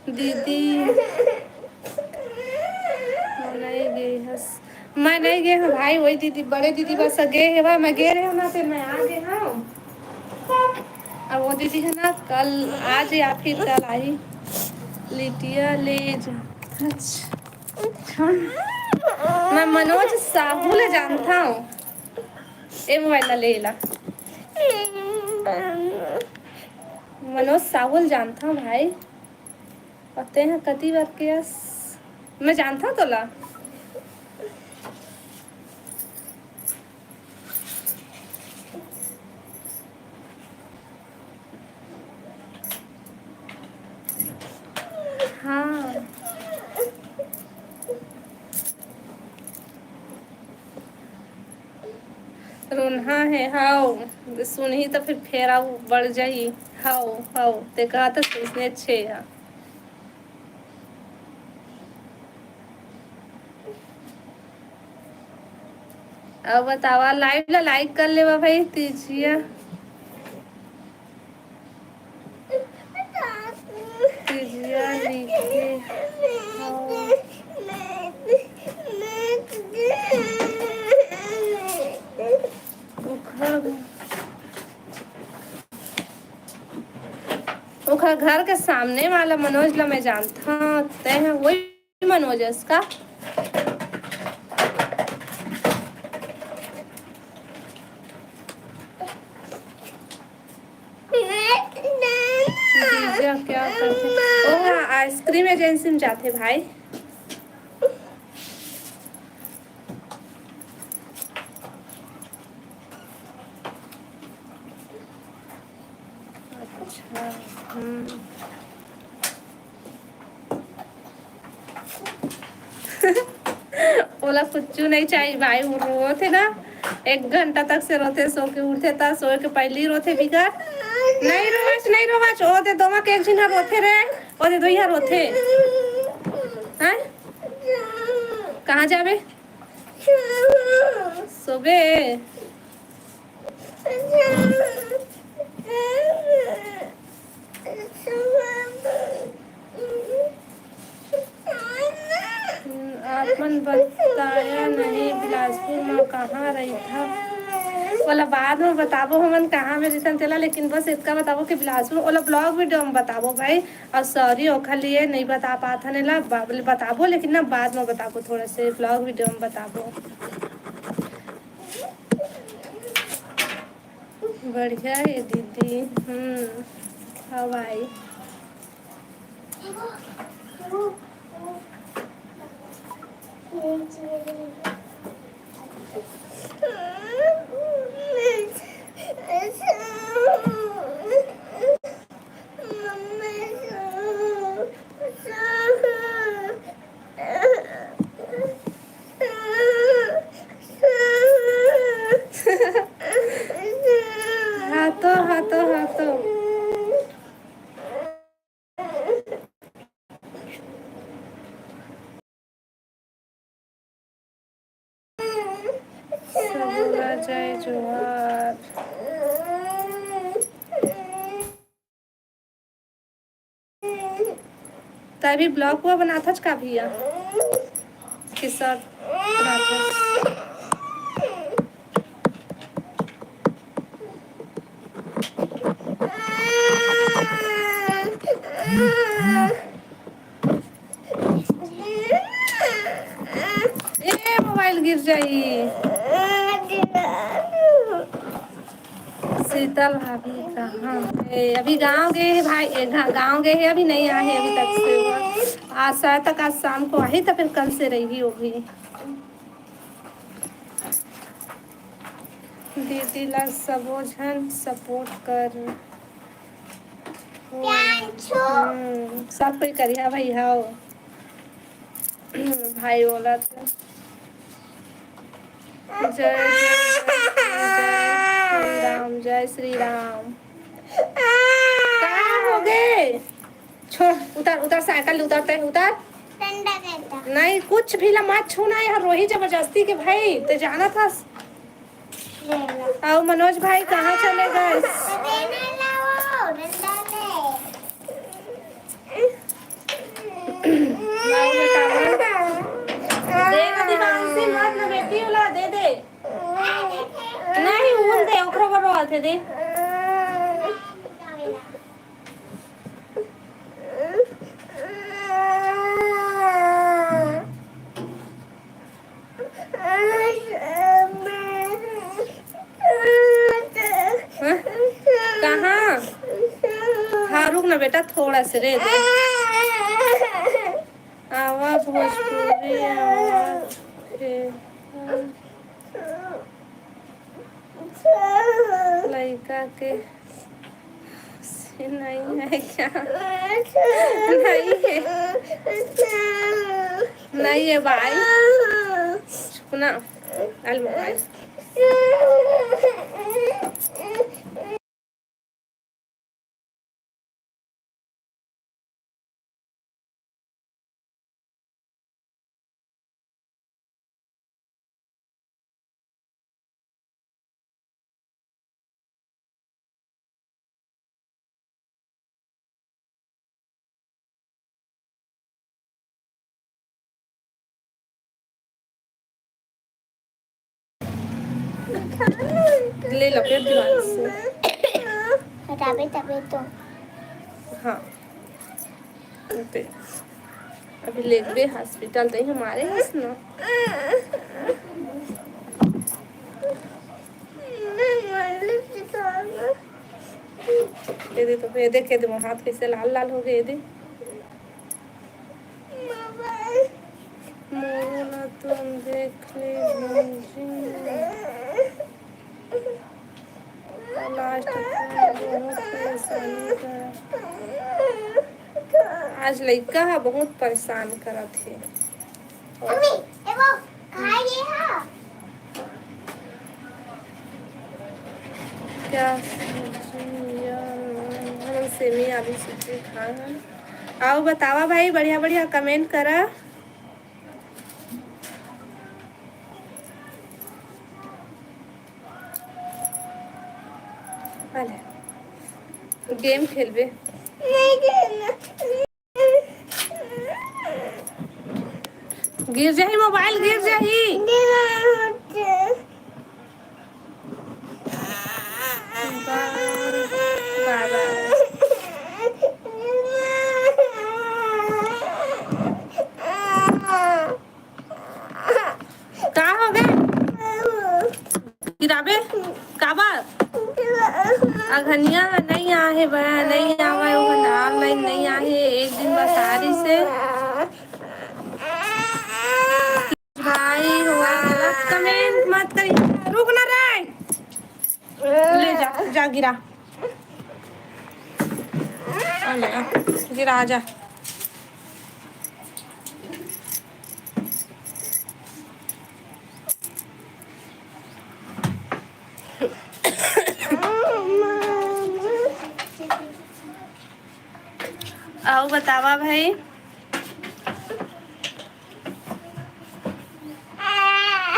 दीदी, मैं नहीं गई हस, मैं नहीं गए हूँ भाई, वही दीदी, बड़े दीदी बस गे हे, मैं गे रहे हूँ ना, फिर मैं आ गए हूँ। अब वो दीदी है ना, कल आज या फिर कल आई। लिटिया ले जा। अच्छा, मैं मनोज साहू ले जानता हूँ। ए मोबाइल ला ले ला। मनोज साहू ल जानथंव भाई। अउ तेंह कति बार के अस? मैं जानथंव तोला। हाँ। रोनहा हे, हव। सुनही त फिर फेर अउ बढ़ जाही। हव, हव। ते कहा त सुनने छे हा। अउ बतावा, लाइव ला लाइक कर लेवा भाई, तीजिया। तीजिया लिखे हव। ओखर, ओखर घर के सामने वाला मनोज ला मैं जानथंव, तैं ह वही मनोज हस का? जीजा क्या करथे? ओ हाँ, आइसक्रीम एजेंसी में जाथे भाई। अच्छा, हम्म। ओला कुछु नहीं चाहिए भाई, वो रोथे ना, एक घंटा तक से रोथे, सो के उठथे त सोए के पहली रोथे बिगर। नहीं रोवच, नहीं रोवच, ओ दे दोमा के एक झिन ह रोथे रे, ओ दे दोई ह रोथे। हैं? कहाँ जाबे? सोबे? आप मन बताया नहीं, बिलासपुर में कहाँ रहिथव? ओला बाद में बताबो हमन कहाँ में रहिथन तेला, लेकिन बस इतना बताबो कि बिलासपुर, ओला vlog video में बताबो भाई। और sorry, ओखर लिए नहीं बता पाथन एला, बा-, बताबो, लेकिन ना बाद में बताबो, थोड़ा से vlog video में बताबो। बढ़िया हे दीदी। हम्म, हाँ भाई। हाँ तो, हाँ तो, हाँ तो। सबो ला जय जोहार। तभी vlog हुआ बनाथच का भैया? कि सब बनाथच? ए, मोबाइल गिर जाई। शीतल भाभी कहाँ हे? अभी गाँव गे हे भाई, ए, घा-, गाँव गे हे, अभी नहीं आए हे अभी तक से। आज शायद तक, आज शाम को आही, तो फिर कल से रही होगी। दीदी ला सबो झन support कर। हम्म, सब कोई करिहा भाई, हाओ। भाई बोला तो। जय, जय, जय, जय श्री राम, जय श्री राम। का हो गे? छोड़, उतर, उतर, साइकिल उतर, तैं उतर। डंडा, डंडा। नहीं, कुछ भी ला मत छूना, यहाँ रोही जबरदस्ती के भाई, तैं जानत हस। अउ मनोज भाई कहाँ चले गए? दे ना दिमांशी, मत ना बेटी, उला दे दे। नहीं, उन दे, ओकरो बर रोवत हे, दे। हाँ? कहाँ? हाँ, रुक ना बेटा, थोड़ा से रे दे। आवा भोजपुरी, आवा के लइका के से नहीं है क्या? नहीं है। नहीं है भाई। चुप ना। आलू भाई। ले लपेट दीवार से। हटाबे तबे तो। हाँ। ते अभी लेगबे हॉस्पिटल, तई हमारे हस ना। ये दे तो, ये देख, ये दे, मोर हाथ कैसे लाल लाल हो गए, ये दे। मोला तो देख ले, भौजी। लास्ट में बहुत परेशानी करत। आज लइका ह बहुत परेशान करत हे। मम्मी, एगो खाए ये हा। क्या सब्जी या? हम सेमी आलू सब्जी खाए हन। अउ बतावा भाई, बढ़िया बढ़िया comment करा। अले, game खेलबे। नहीं खेलना। गिर जाही mobile, गिर जाही। नहीं खेलना। बाय बाय। का हो गे? गिराबे? काबर? अघनिया नहीं आहे बा, नहीं आवे, ओहन online नहीं आहे, एक दिन बस आ रही से। भाई, हुआ गलत comment मत करी। रुक ना रे। ले जा, जा गिरा। आ ले, आ। गिरा, आ जा। अउ बतावा भाई।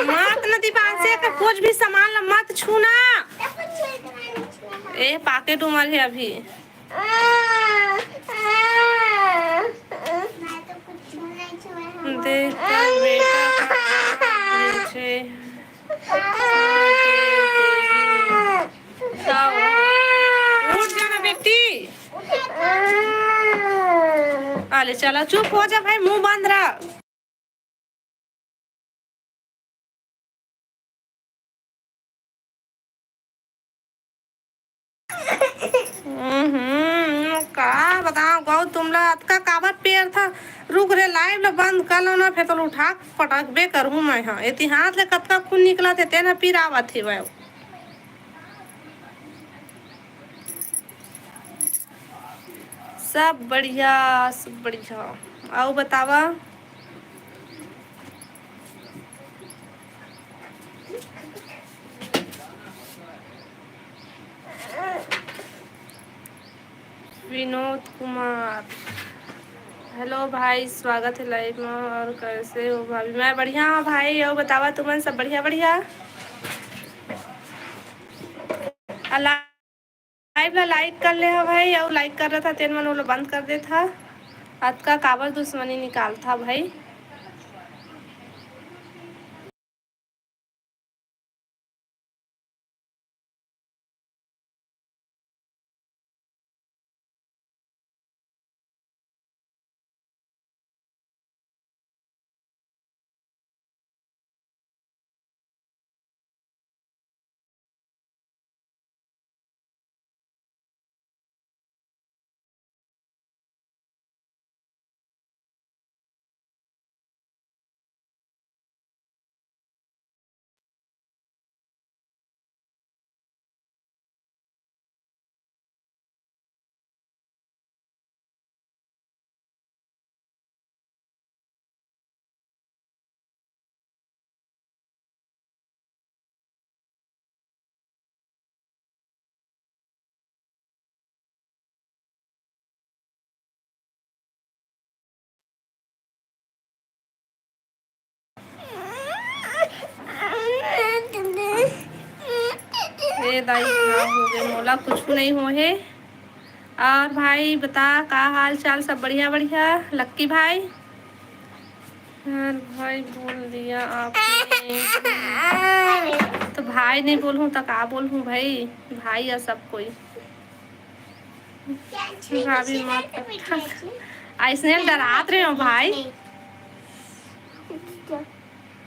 मत न दीपांशु का कुछ भी सामान ला मत छूना। ए, पाकेट उमर है अभी। देख कर बेटा का मुझे उठ जाना बेटी। आले चला, चुप हो जा भाई, मुंह बंद रख। हम्म, का बताओ गौ, तुमला अतका काबर पेर था। रुक रे, live ला बंद कर लो ना, फेर तो उठा के पटकबे करहूँ मैं। हाँ, एती हाथ ले कतका खून निकला थे, तेन पीर आवत हे भाई। सब बढ़िया, सब बढ़िया। अउ बतावा। विनोद कुमार, hello भाई, स्वागत है live में। और कैसे हो भाभी? मैं बढ़िया हूँ भाई। अउ बतावा, तुमन सब बढ़िया, बढ़िया? अला- Live ला like कर ले हा भाई, अउ like कर रहा था तेन मन ओला बंद कर देत हा। अतका काबर दुश्मनी निकालत हा भाई। ए दाई, का हो गे? मोला कुछ नहीं हो हे। और भाई बता, का हाल चाल? सब बढ़िया बढ़िया? लक्की भाई, यार भाई बोल दिया आपने। तो भाई नहीं बोलूँ तो का बोलूँ भाई, भाई या सब कोई। भाभी मत अइसने डरात रहे हो भाई।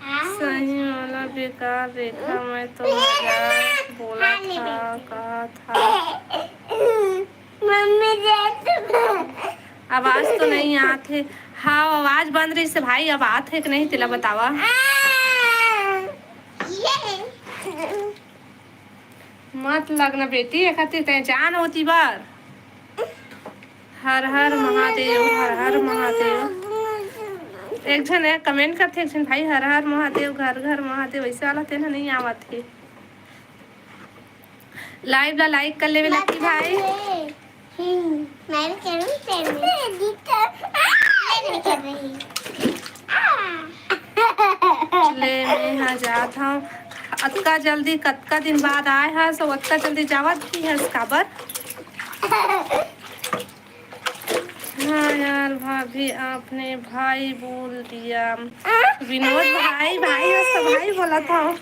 सही वाला बेकार रेखा, मैं तो मजाक बोला था, कहा था। मम्मी देख। आवाज तो नहीं आत हे। हाँ, आवाज बंद रहिस हे भाई, अब आत हे कि नहीं तेला बतावा। मत लगना बेटी, एखर ते तैं जान होती बर। हर हर महादेव, हर हर महादेव। एक झन एक comment करथे, एक झन भाई, हर हर महादेव, घर घर महादेव, वैसे वाला तेन ह नहीं आवत हे। Live ला like कर लेवे लकी भाई। हम्म, मैं भी करूँ, मैं भी। मैं भी कर रही। आ। ले, मैं हा जात हूँ। अतका जल्दी, कतका दिन बाद आए हस, अउ अतका जल्दी जावत भी हस, काबर? हाँ यार भाभी, आपने भाई बोल दिया। विनोद भाई, भाई हस तो भाई बोलत हूँ।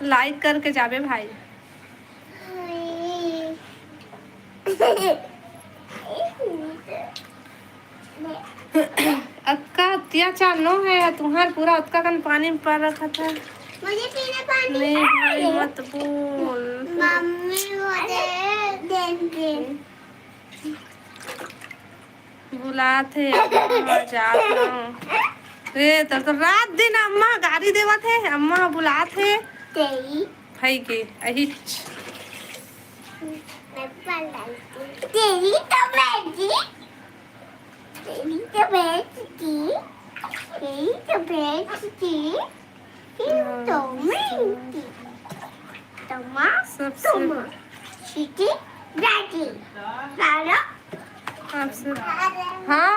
Like करके जाबे भाई। अतका अत्याचार नो हे, तुंहर पूरा अतका कन पानी में पर रखत हे। मुझे पीना पानी नहीं है। भाई, मत बोल। मम्मी, मुझे दे दे। बुलात हे, अम्मा जात हूँ। रे, तोर तो रात दिन अम्मा गारी देवत हे, अम्मा बुलात हे। तेरी। भाई के, अहिच। मैं पाल डालती हूँ। तेरी तो बेटी। तेरी तो बेटी। तेरी तो बेटी। फिर तो मिनटी। तमा, सबसे तमा। चिटी, बैटी। लालो। आपसे, हाँ।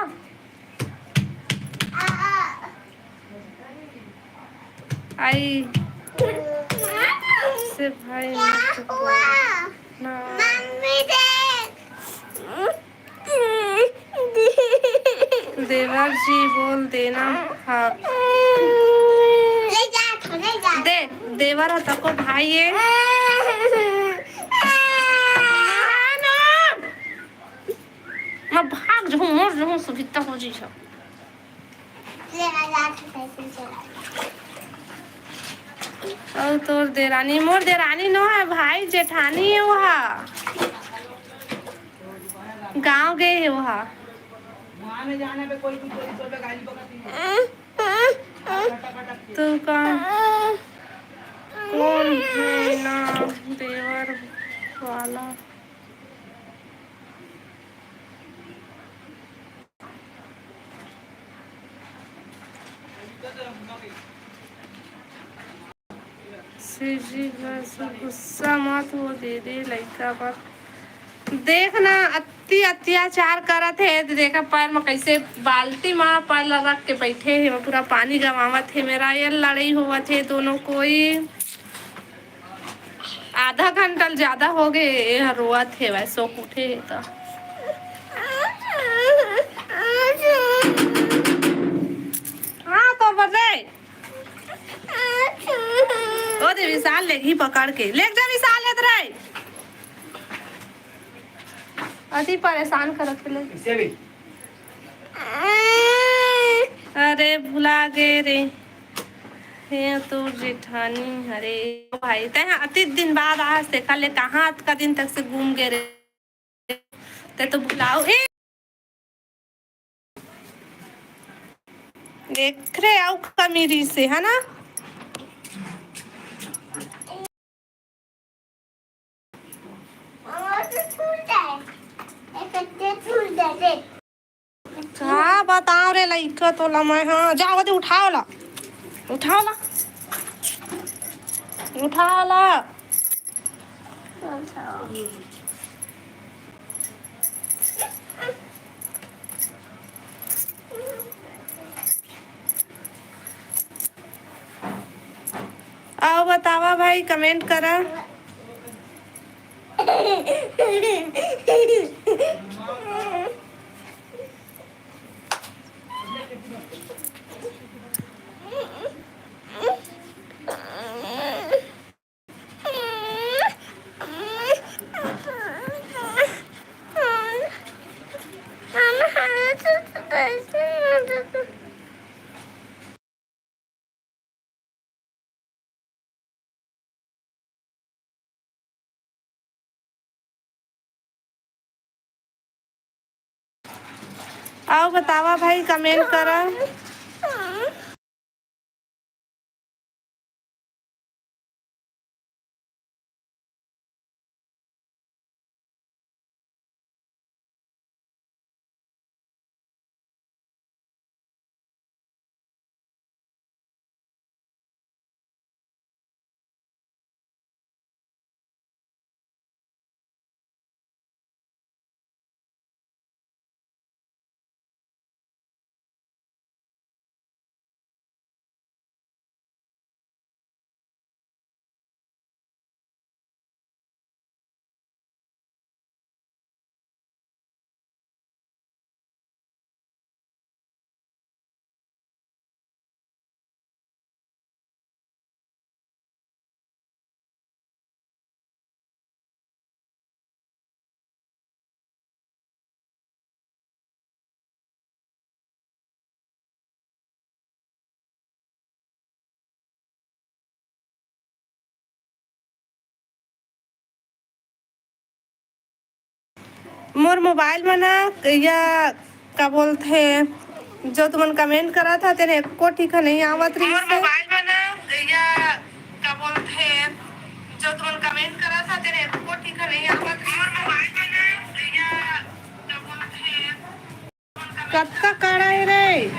आ, आ। आई। से भाई क्या मत हुआ? बोल। ना। मम्मी देख। देवर जी बोल देना। हाँ। ले जा, ले जा। दे, देवर हो तको भाई ये। मैं भाग जहूँ, मर जहूँ, सुभिता हो जी छ। ले आ, जा, साइकिल चला। अउ तोर देरानी, मोर देरानी नो हे भाई, जेठानी हे ओहा। गाँव गे हे ओहा। तू का कोन हे ना देवर वाला? सिरजी घर से गुस्सा मत हो दीदी, लइका बर देख ना, अति अत्याचार करत हे। देखा पैर म कैसे बाल्टी म पैर ल रख के बैठे हे, पूरा पानी गवावत हे। मेरा ये लड़ाई होवत हे दोनों कोई। आधा घंटा ले ज्यादा हो गए, ये ह रोवत हे, वैसे उठे हे तो। हाँ, तो बजे। ओ दे, विशाल लेगही पकड़ के। लेग जा विशाल, लेत रहे। अति परेशान करत हे ले। अरे, भुला गे रे। हे तोर जेठानी हरे। भाई, तैं ह अति दिन बाद आज देखा ले, कहाँ अतका दिन तक से घूम गे रे? तैं तो भुलाओ। ए! देख रे, अउ कमी रहिसे, है ना? का बताओ रे लइका तोला मैं, हाँ, जाओ दे, उठाओ ला, उठाओ ला, उठाओ ला। अउ बतावा भाई, comment करा। अउ बतावा भाई, comment करा। मोर मोबाइल म ना, या का बोलथे, जो तुमन comment करत हा, तेन एको ठीक नहीं आवत रहिस हे। मोबाइल म ना, या का बोलथे, जो तुमन comment करत हा, तेन एको ठीक नहीं आवत रहिस हे। कतका कड़ा हे रे?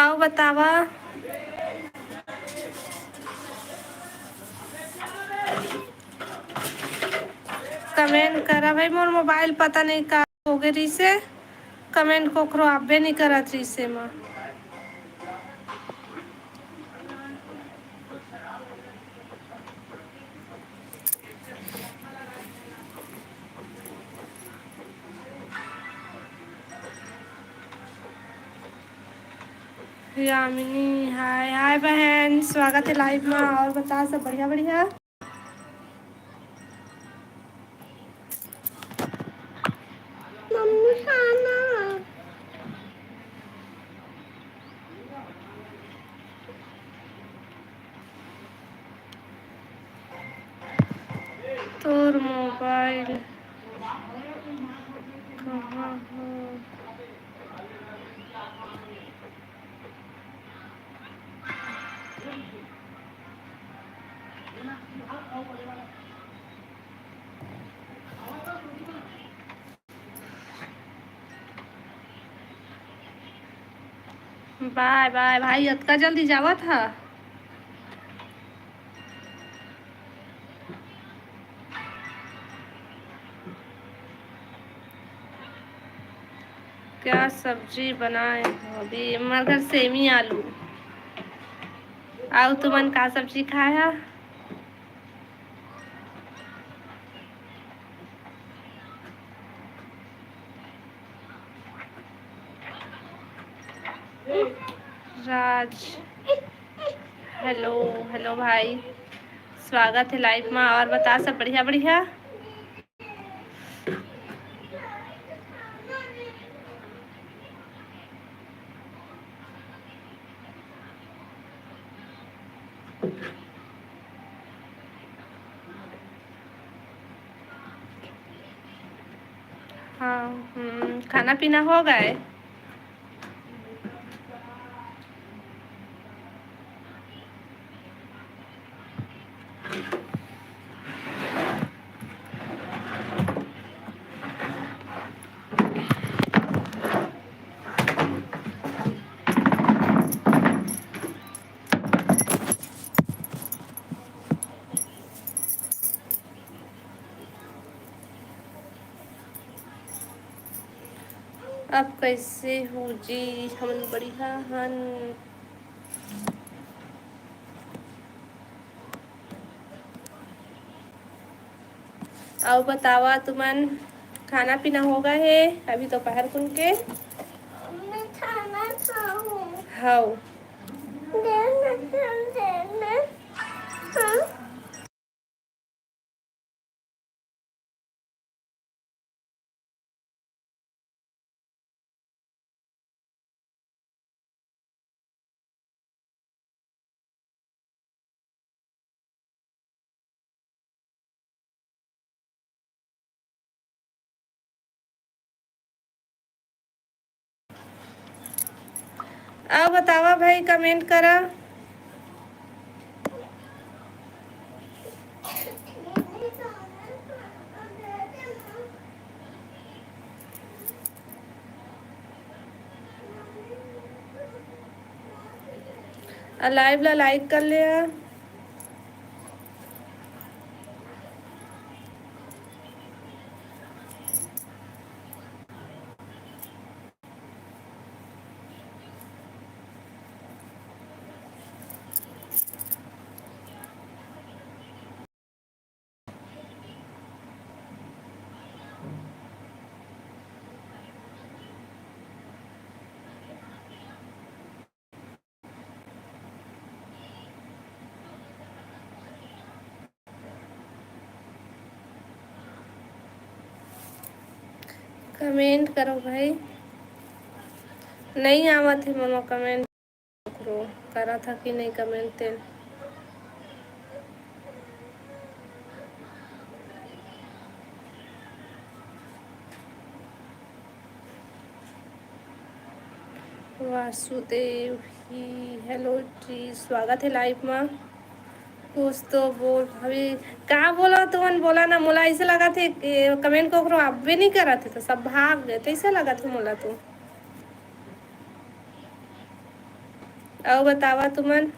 अउ बतावा। Comment करा भाई, मोर मोबाइल पता नहीं का होगे रिसे, comment कोखरो आबे नहीं करत रिसे मा। यामिनी, हाय हाय बहन, स्वागत है live मा। अउ बता, सब बढ़िया बढ़िया? मम्मी खाना। तोर मोबाइल कहाँ हो? बाय बाय भाई, अतका जल्दी जावत हा? क्या सब्जी बनाए हो? अभी हमारे घर सेमी आलू। आओ, तुमन का सब्जी खाया? राज, हेलो, हेलो भाई, स्वागत है live मा। अउ बता, सब बढ़िया बढ़िया? हाँ, हम्म, खाना पीना हो गए? आप कैसे हो जी? हमन बढ़िया हन। अउ बतावा तुमन, खाना पीना होगे हे अभी दोपहर कुन के? मैं खाना खाऊं। हव। दे ना, दे ना। हाँ। अउ बतावा भाई, comment करा। अउ live ला like कर ले आ। Comment करो भाई, नइ आवत हे मोला comment। ककरो करत ह कि नहीं comment तेन। वासुदेव ही hello जी, स्वागत हे live मा। कुछ तो बोल, अभी का बोला तुमन, बोला ना, मोला ऐसे लगा थे comment ककरो अब्बे नहीं करत हे, तो सब भाग गए, तो ऐसे लगा थे मोला तो। अउ बतावा तुमन।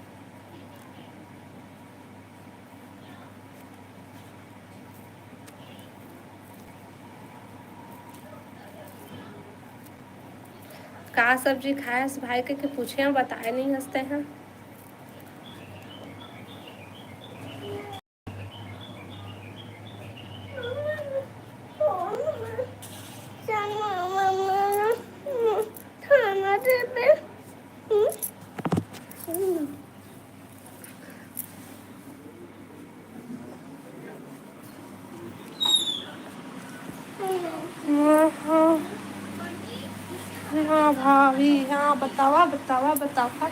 का सब्जी खाए हस भाई के, के पूछे हंव, बताए नहीं हंसते हैं। खाना देबे। हम्म। हम्म। हाँ, हाँ। हाँ भाभी, हाँ, बतावा, बतावा, बतावा।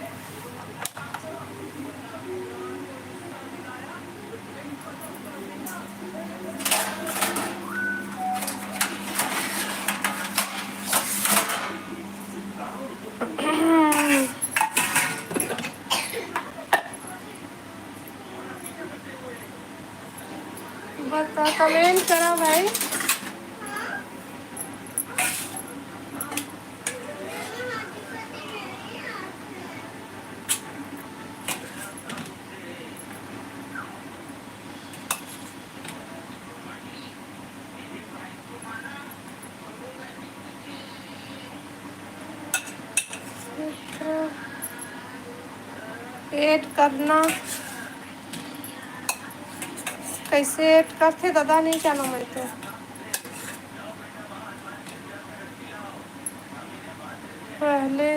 बता, comment करा भाई। Add करना, कैसे add करथे दादा, नहीं जानो मैं तो। पहले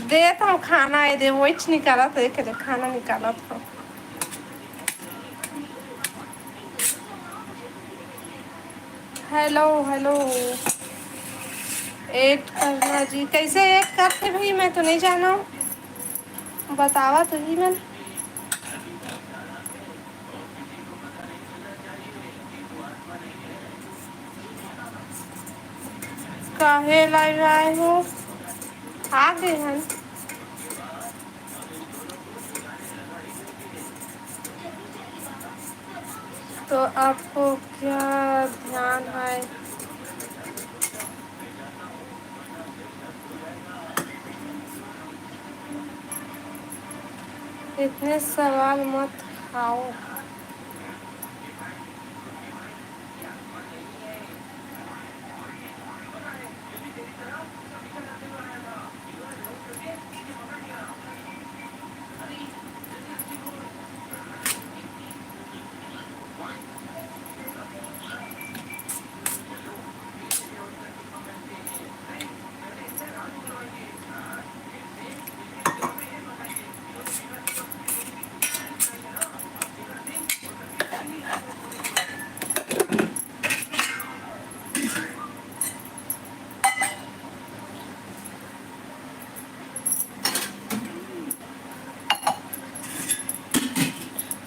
देत हंव खाना, ए दे, वहीच निकालत हंव, एक दे खाना निकालत हंव। Hello, hello। Add करना जी, कैसे add करथे भाई, मैं तो नहीं जानो, बतावा तो ही मन। काहे live आए हो? आ गए हन। तो आपको क्या ध्यान है? इतने सवाल मत खाओ।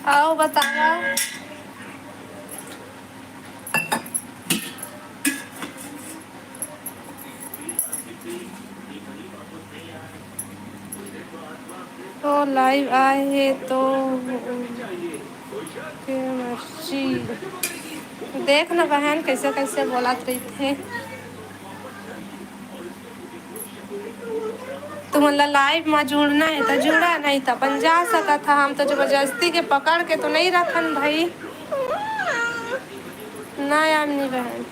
अउ बतावा। तो live आए हे तो के मर्जी। देख ना बहन, कैसे कैसे बोलत रहिथे। तुमन ला live मा जुड़ना हे त जुड़ा, नहीं त अपन जा सकत हा। हम तो जबरदस्ती के पकड़ के तो नहीं रखन भाई। ना यामिनी बहन।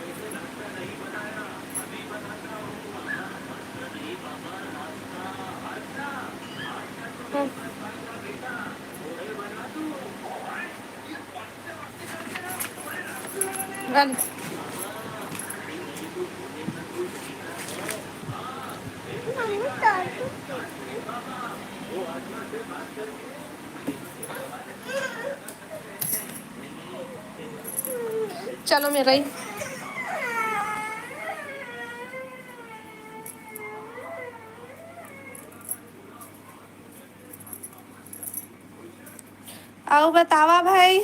चलो मेरा ही। अउ बतावा भाई।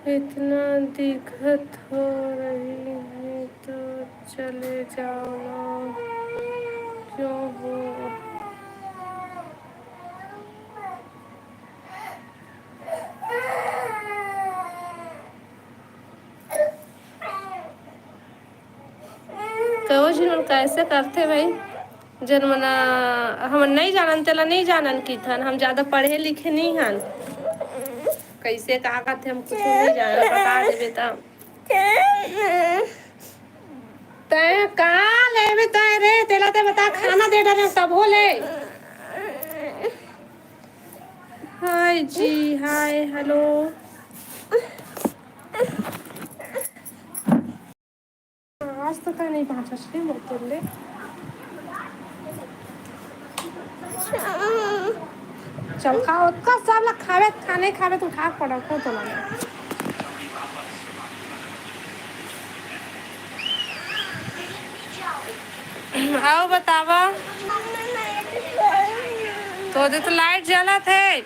इतना दिक्कत हो रही है तो चले जाओ ना, क्यों हो? कहो झिन मन कैसे करथे भाई, जन मना हमन नहीं जानन, तेला नहीं जानन किथन, हम ज्यादा पढ़े लिखे नहीं हन। कैसे का करथे हम कुछ नहीं जानन, बता देबे त। तैं का लेबे तैं रे, तेला तैं बता, खाना दे डरे तभो ले। हाय जी, हाय, हेलो। आज तो का नहीं पहुंचा सके बोतल ले। चल खा, ओतका सब ला खावे, खाने खावे तो उठा के पड़ा को तो लगे। अउ बतावा। तो दे तो लाइट जलत हे।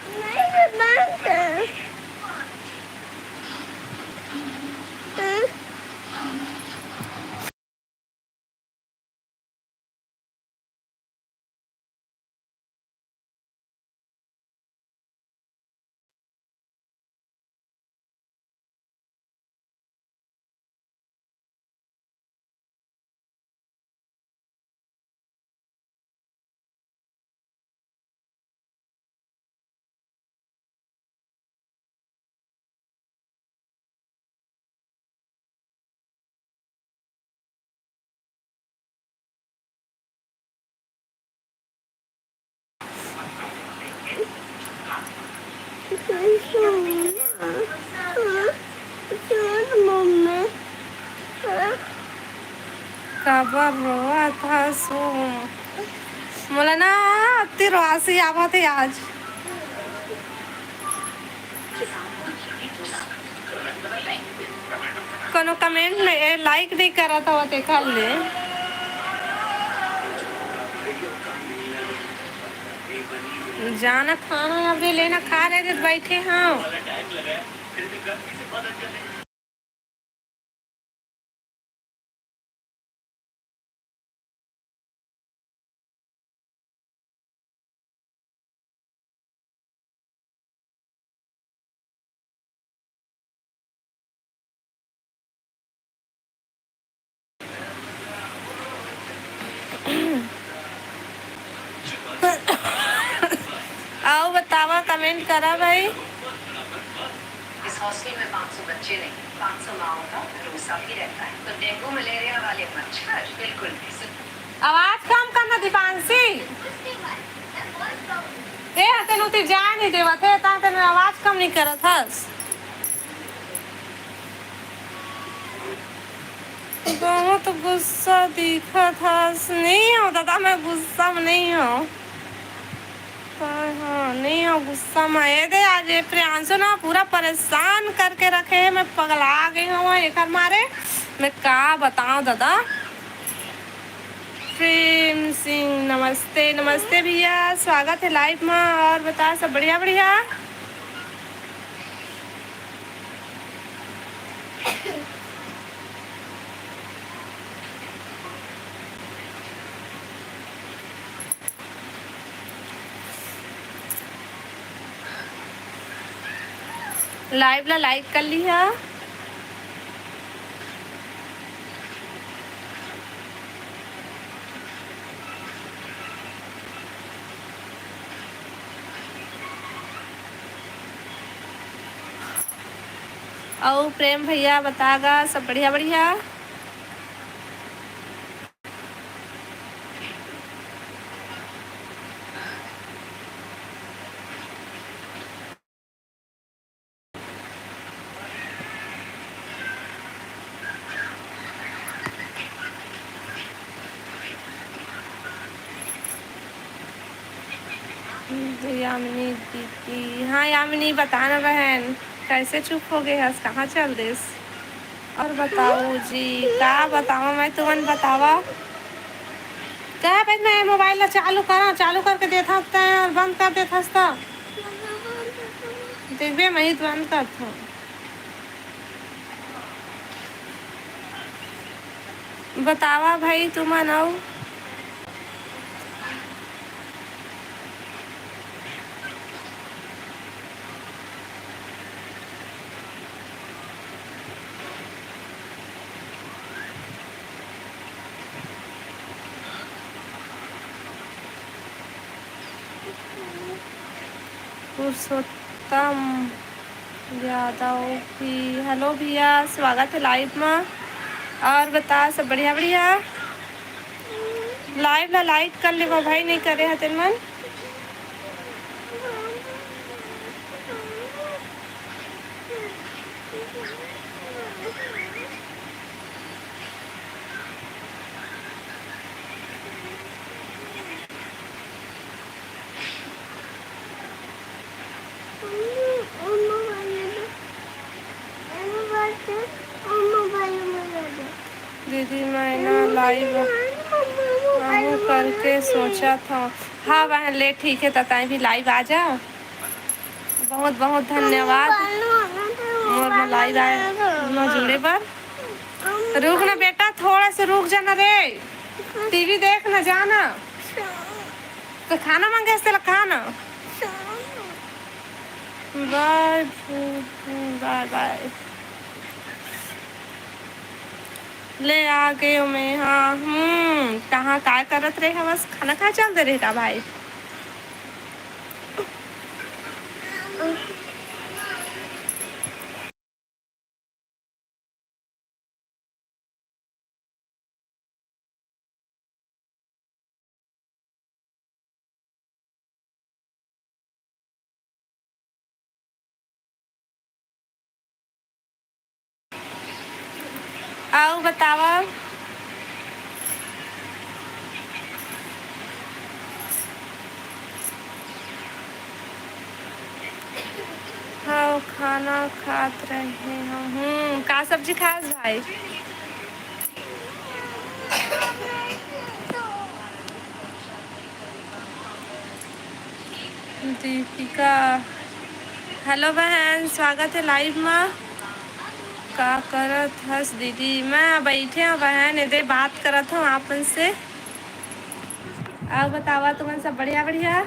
काबर रोवत हस? मोला ना अति रोआसी आवत हे आज। कोनो comment नहीं, ए, like नहीं करत हव तेखर ले। जाना खाना अभी लेना खा रहे थे, बैठे हाँ। आओ बतावा, comment करा भाई। इस हॉस्टल में पाँच सौ बच्चे नहीं, पाँच सौ माओं का भरोसा भी रहता है। तो डेंगू मलेरिया वाले मच्छर बिल्कुल नहीं। आवाज कम करना दीपांशी। ए, तेन उती जाए नहीं देवत हे, ता तेन आवाज कम नहीं करत हस। बहुत गुस्सा दिखत हस। नहीं हो दादा, मैं गुस्सा में नहीं हूँ। हाँ, हाँ, नहीं हो गुस्सा में। ए दे, आज ये प्रियांशु ना पूरा परेशान करके रखे है। मैं पगला गई हूँ एकर मारे। मैं का बताऊँ दादा, प्रेम सिंह, नमस्ते, नमस्ते भैया, स्वागत है लाइव में। और बता, सब बढ़िया, बढ़िया? लाइव ला लाइक कर लिहा। अउ प्रेम भैया बता गा, सब बढ़िया, बढ़िया? यामिनी दीदी, हाँ यामिनी, बता ना बहन, कैसे चुप हो गए हस, कहाँ चल देस? और बताओ जी, का बतावा मैं तुमन, बतावा। कहे भाई मैं मोबाइल ला चालू करा, चालू करके देथस तैं और बंद कर देथस त। देखबे, मैं ही तो बंद करथों। बतावा भाई तुमन अउ। पुरुषोत्तम यादव भी, हेलो भैया, स्वागत है लाइव में। और बता, सब बढ़िया, बढ़िया? लाइव ला लाइक कर लेवा भाई, नहीं करे हतेन मन। दीदी, मैं ना लाइव आहूँ करके सोचत हौं। हाँ बहन, ले ठीक है, त तैं भी लाइव आ जा। बहुत बहुत धन्यवाद। मोर में लाइव आए में जुड़े बर। रुक ना बेटा, थोड़ा से रुक जाना रे, टीवी देख ना जाना। तो खाना मांगे हस तेला, खा ना। बाय, बाय बाय। ले आ गए मैं, हाँ। हम्म, कहाँ काय करत रहे हवस? खाना खाए चल दे रहे का भाई? अउ बतावा। हाँ, खाना खात रहे हौं। हम्म, का सब्जी खास भाई? दीपिका, हेलो बहन, स्वागत है लाइव में। का करत हस दीदी? मैं बैठे हौं बहन, एदे बात करत हौं आप मन से। अउ बतावा, तुमन सब बढ़िया, बढ़िया?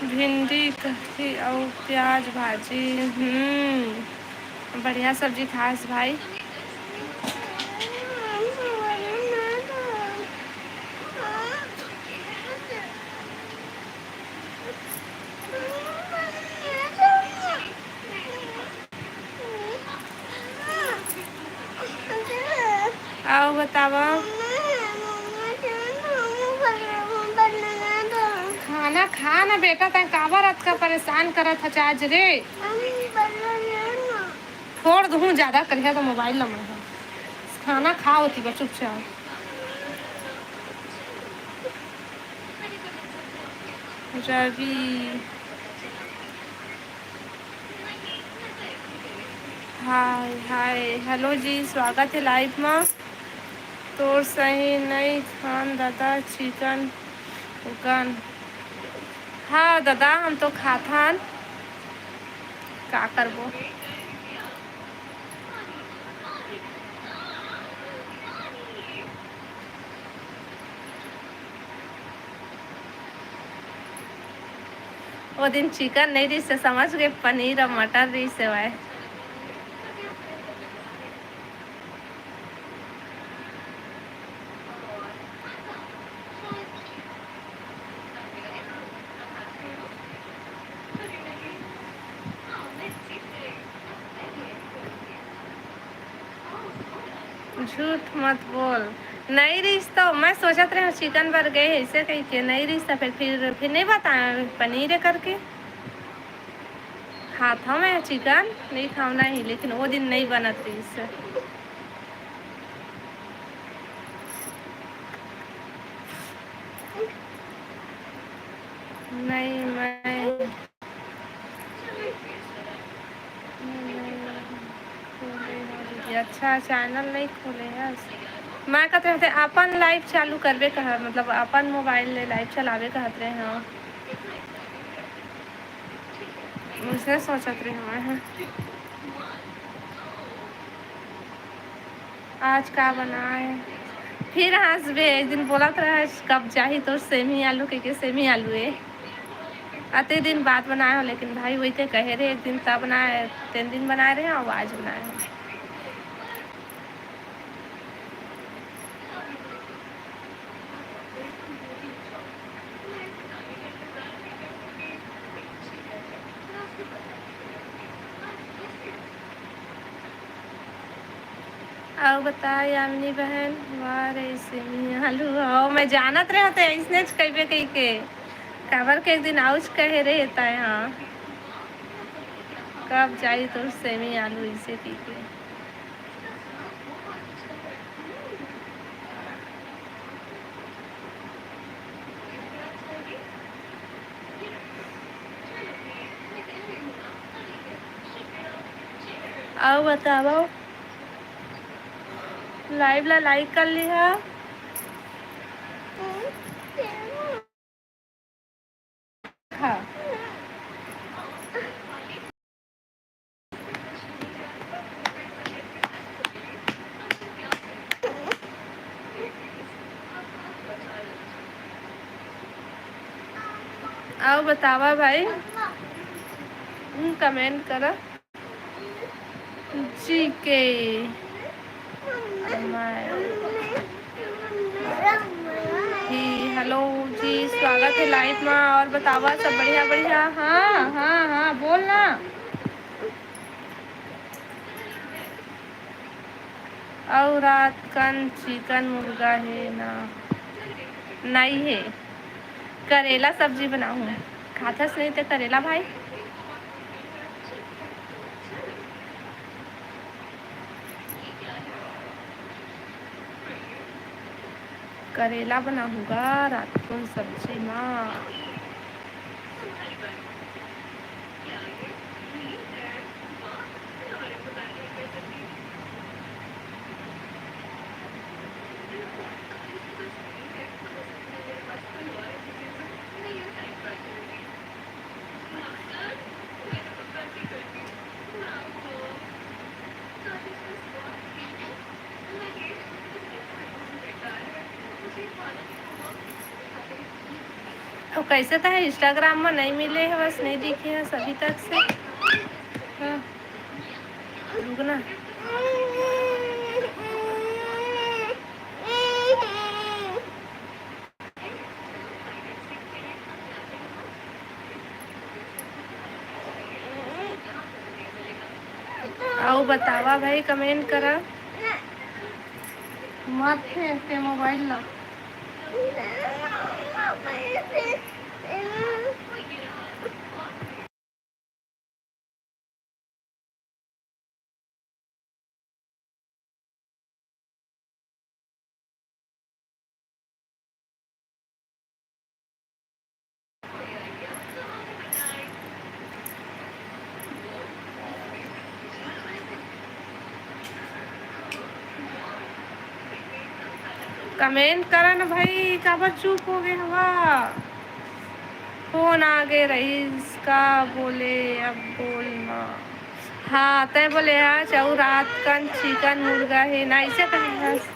भिंडी कढ़ी अउ प्याज भाजी। हम्म, बढ़िया सब्जी खास भाई। अउ बतावा। खाना खा ना बेटा, तैं काबर अतका परेशान करत हस आज रे? फोड़ दूहूँ, जादा करिहा त मोबाइल ला मैं ह। खाना खा होती बा चुपचाप। रवि। हाय, हाय, हेलो जी, स्वागत हे लाइव मा। तोर सही नइ खान दादा, चिकन उकन। हाँ दादा, हम तो खाथन, का करबो। वो दिन चिकन नहीं रहिस हे, समझ गए, पनीर और मटर रहिस हे भाई। झूठ मत बोल, नहीं रहिस तो मैं सोचत रहे चिकन बर गए हे, ऐसे कही के नहीं रहिस तो फिर, फिर, फिर नहीं बताया पनीर हे करके। खात हूँ मैं चिकन, नहीं खाऊँ नहीं, लेकिन वो दिन नहीं बनत रहिस। नहीं, मैं अच्छा, चैनल नहीं खोले हस। मैं कहते रहते अपन लाइव चालू करबे कहा, मतलब अपन मोबाइल ले लाइव चलावे कहत रहे। हाँ, उसने सोचत रहे हूँ मैं। आज का बनाए? फिर हंसबे, एक दिन बोलत रहे, "कब जाही तोर सेमी आलू?" कह के सेमी आलू है। अते दिन बाद बनाए हो, लेकिन भाई वही ते कहे रहे, एक दिन तब बनाए, तीन दिन बनाए रहे, अब आज बनाए हो। अउ बता यामिनी बहन, वाह रे सेमी आलू, हो मैं जानत रहे होते ऐसने कइबे कही के, काबर के एक दिन आउच कहे रहे ताय, हाँ, कब जाई तोर सेमी आलू इसे कही के। अउ बतावव, लाइव ला लाइक कर लिहा। हाँ। अउ बतावा भाई, हम्म, कमेंट करा। जी के जी, हेलो जी, स्वागत है लाइव मा। और बतावा, सब बढ़िया बढ़िया? हाँ हाँ हाँ, बोल ना। अउ रात कन चिकन मुर्गा हे ना? नहीं हे, करेला सब्जी बनाहूँ। खाथस नहीं ते करेला भाई? करेला बनाहूँ गा रात कुन सब्जी मा। अब कैसे तो है, Instagram में नहीं मिले है, बस नहीं दिखे है अभी तक से। हाँ, रुक ना। अउ बतावा भाई, कमेंट करा। मत फेंक ते मोबाइल ला। कमेंट करा ना भाई, काबर चुप हो गए हवा? फोन आ गए रईस का, बोले अब बोल ना। हाँ, तय बोले हा चाऊ रात कन चिकन मुर्गा है ना, ऐसे कहे हस।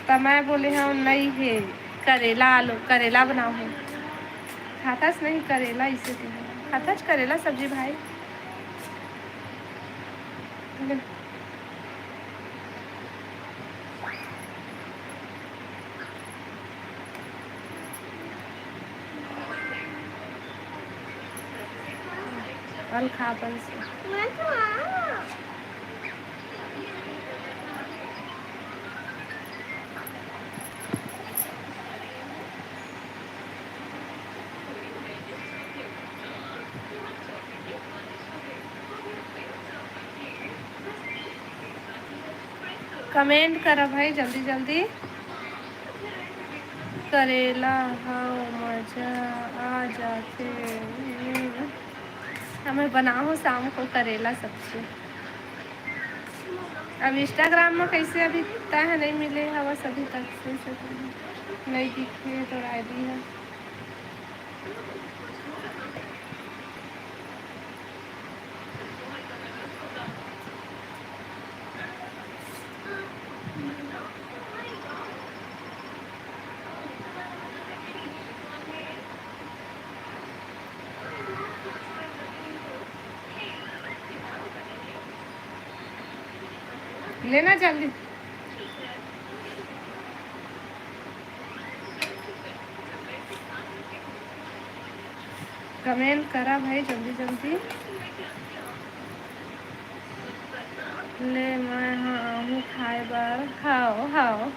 त मैं बोले हाँ नहीं है, करेला आलू, करेला बनाओ है। खाथस नहीं करेला, इसे कहे खाथस करेला सब्जी भाई। ले। अल खा अपन से। कमेंट करा भाई जल्दी जल्दी। करेला हव मजा आ जाथे। हम्म। हमें बनाओ शाम को करेला सब्जी। अब Instagram में कैसे अभी तय है, नहीं मिले हवस अभी तक से, से नहीं दिखे तो आईडी है। लेना जल्दी। कमेंट करा भाई जल्दी जल्दी। ले मैं हाँ आहूँ खाए बर। हाओ हाओ।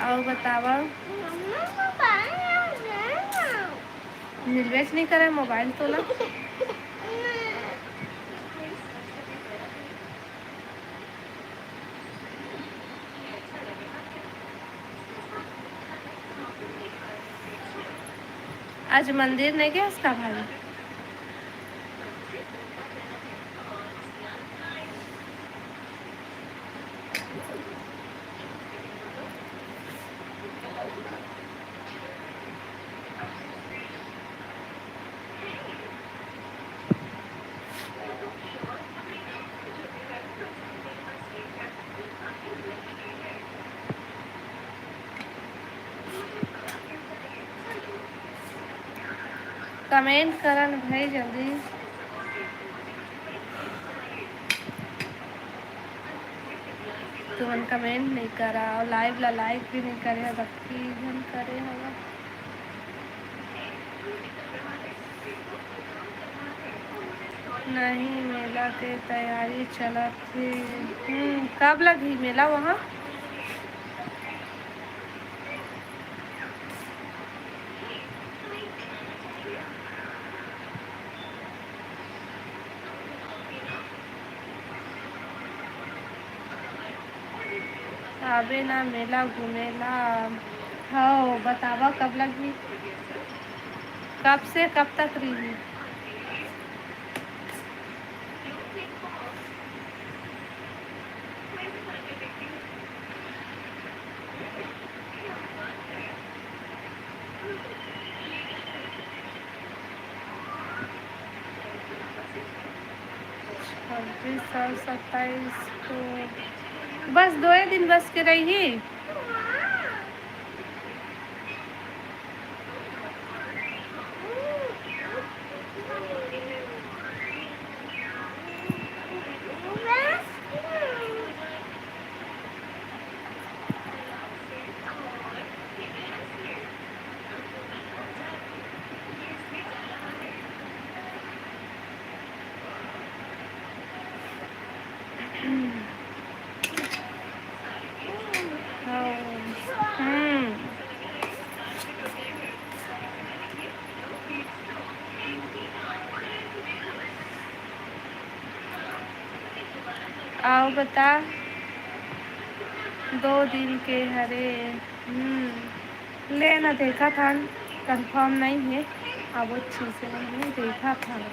अउ बतावा। मिलबेच नहीं करे मोबाइल तो ला। आज मंदिर नहीं गए उसका भाई। कमेंट करन भाई जल्दी। तुमन कमेंट नहीं करा और लाइव ला लाइक भी नहीं करे हो, बक्की झन करे हो। नहीं, मेला के तैयारी चलत हे। हम्म, कब लगही मेला वहाँ? आबे ना मेला घूमे ला। हव, बतावा कब लगही? कब से कब तक रही? छब्बीस और सत्ताईस को बस दो ही दिन बस के रही। अउ बता, दो दिन के हरे। हम्म, ले ना, देखत हन, confirm नइ हे, अब वो चीज नइ हे, देखत हन।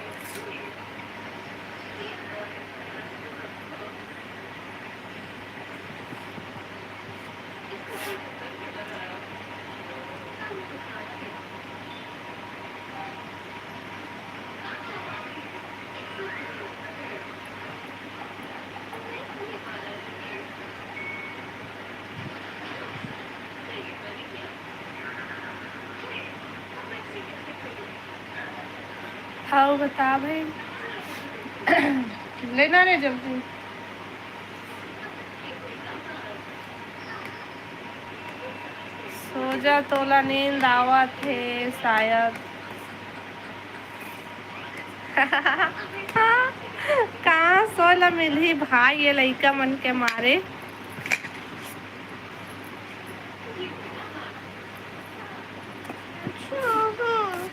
हव, बता भाई। लेना रे जल्दी। सो जा, तोला नींद आवत हे शायद। कहाँ सोए ला मिलही भाई, ये लइका मन के मारे।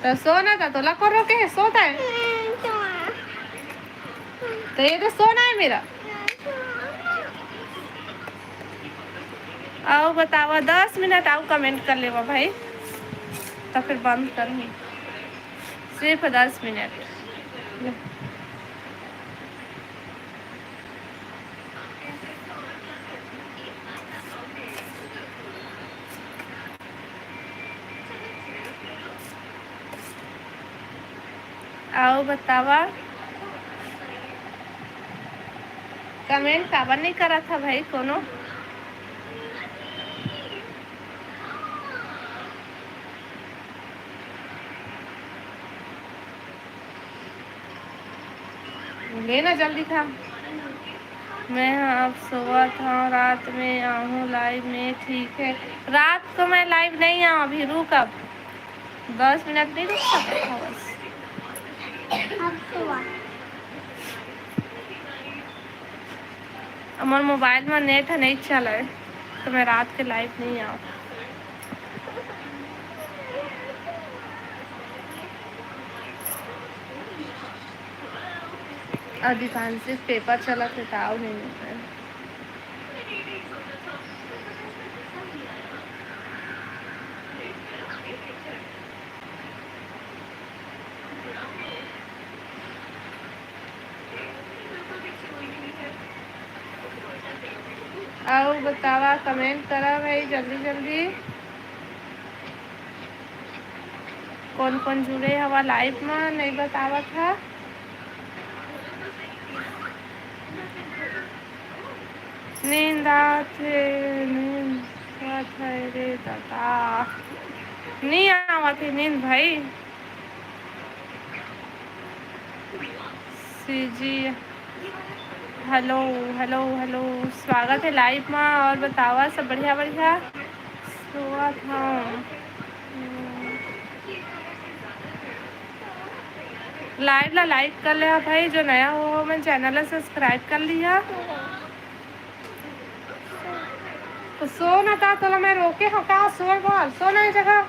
त सो ना, त तोला कोन रोके हे, सो तैं। त ये तो सोना है मेरा। अउ बतावा, दस मिनट अउ comment कर लेवा भाई, त फिर बंद करही, सिर्फ दस मिनट। अउ बतावा, comment काबर नइ करत ह भाई कोनो? ले ना जल्दी खा। मैं ह अब सोवत हव, रात में आहूँ live में, ठीक है? रात को मैं live नहीं आऊँ, अभी रुक, अब दस मिनट नहीं रुक सकत हव बस। अब सोवा। हमर mobile में net ह नइ चलय, त मैं रात के live नइ आंव। अउ दीपांशी के paper चलत हे, त अउ नइ निकलय। अउ बतावा, comment करा भाई जल्दी जल्दी, कोन कोन जुड़े हवा live म, नइ बतावत हा। नींद आत हे, नींद आवत हे रे दादा, नी आवत हे नींद भाई। सीजी, hello, hello, hello, स्वागत हे live मा। और बतावा, सब बढ़िया, बढ़िया? सोवत हूँ। Live ला like कर ले भाई, जो नया हो, मन channel ला subscribe कर लिया। तो सो ना ता, तोला मैं रोके हूँ का? सो बोल, सो ना ये जगह।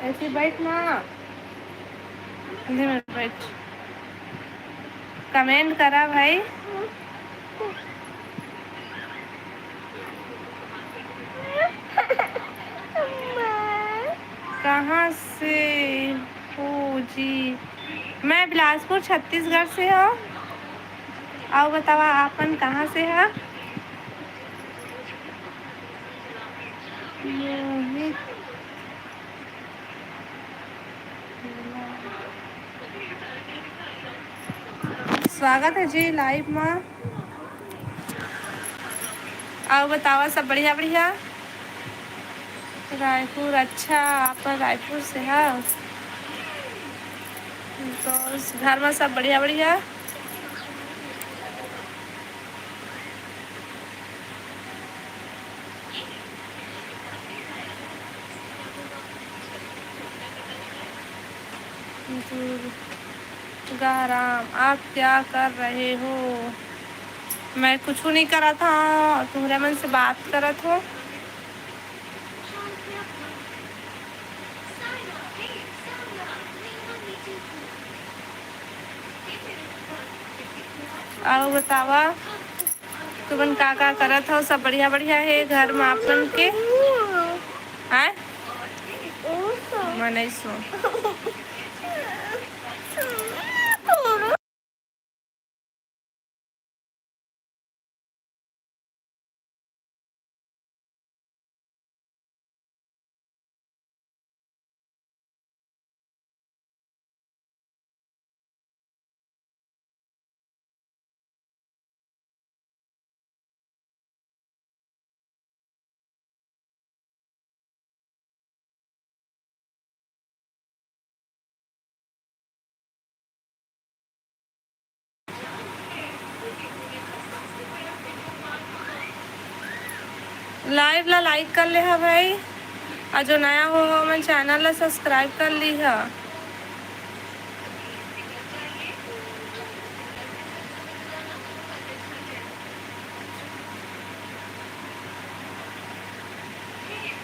ऐसे बैठ ना, इधर बैठ। Comment करा भाई। कहाँ से हो जी? मैं बिलासपुर, छत्तीसगढ़ से हूँ। अउ बतावा, आपन कहाँ से हा? मोहित। स्वागत है जी live मा। अउ बतावा, सब बढ़िया, बढ़िया? रायपुर, अच्छा, आप रायपुर से हा? तो घर मा सब बढ़िया, बढ़िया? दुर्गा राम, आप क्या कर रहे हो? मैं कुछु नहीं करत हूँ, तुम्हरे मन से बात करत हूँ। अउ बतावा, तुमन का का करत हव? सब बढ़िया बढ़िया हे घर म आप मन के? आय, मनई सो। Live ला like कर ले हा भाई, अउ जो नया हो, हो मन channel ला subscribe कर ली हा।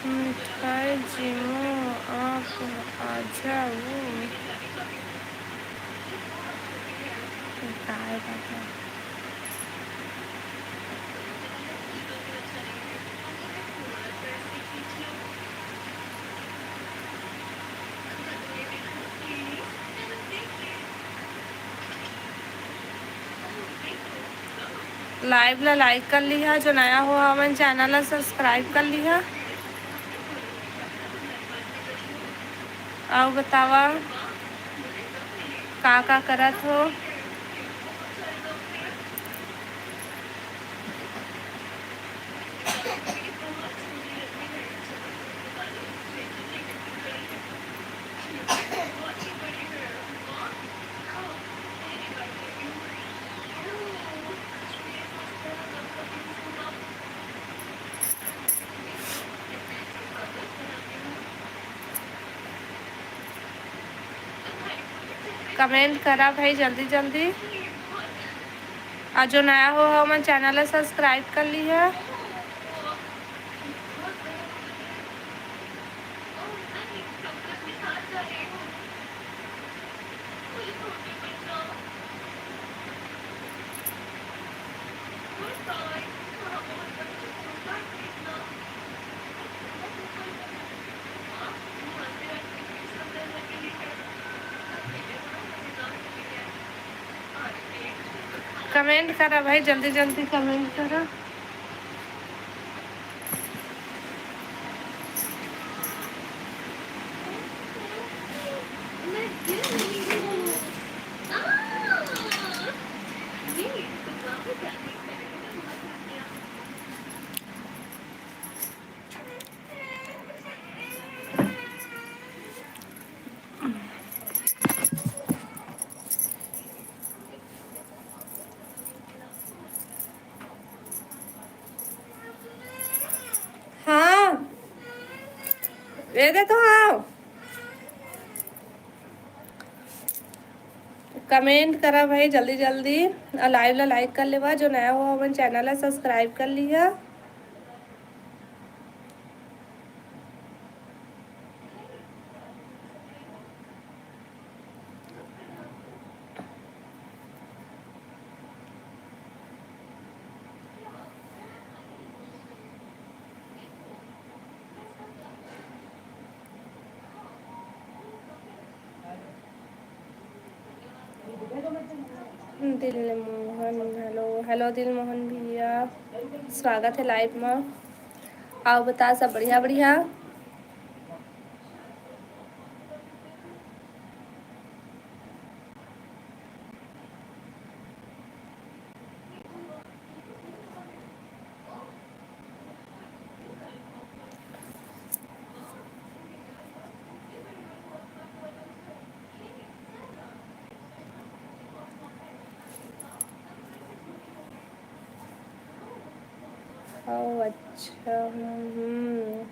मिठाई जीमू, आप आ जाऊ। काय बात है? Live ला like कर लिहा, जो नया हो हमन channel ला subscribe कर लिहा। अउ बतावा, का का करत हो? Comment करा भाई जल्दी जल्दी, अउ जो नया हो हमन channel ला subscribe कर लिहा। Comment करा भाई, जल्दी जल्दी comment करा। हाँ, ये दे तो, हाँ। Comment करा भाई जल्दी जल्दी, अउ live ला like कर लेवा, जो नया हो हमन channel ला subscribe कर लिहा। दिल मोहन, hello, hello दिल मोहन भैया, स्वागत है live में। अउ बता, सब बढ़िया बढ़िया? ओ अच्छा, हम्म, हम्म।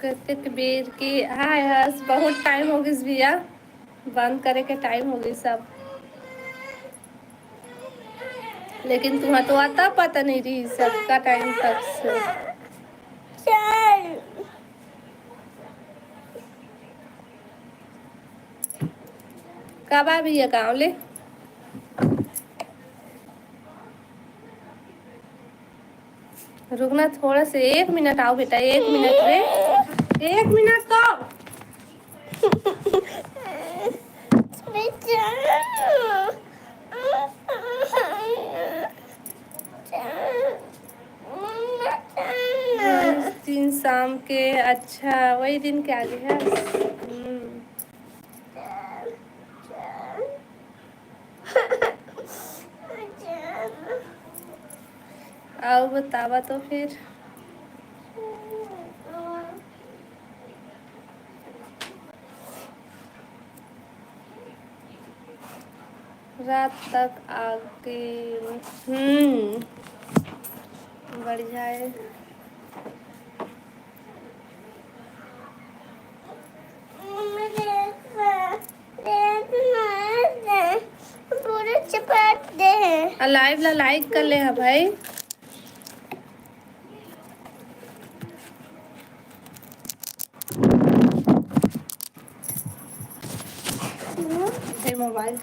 कतेक बेर के, हाय हर्ष, बहुत time हो गिस भैया, बंद करे के time हो गिस सब, लेकिन तुहा तो आता पता नहीं रही सबका time तक से। कब आबे भैया गाँव ले? रुकना थोड़ा से, एक मिनट आओ बेटा, एक मिनट रे, एक मिनट तो। तीन शाम के, अच्छा, वही दिन के आगे है। हम्म। अउ बतावा तो फिर। रात तक आगे, हम्म, बढ़िया है। पूरा चपाट दे। आ, live ला like कर ले हा भाई। हे मोबाइल।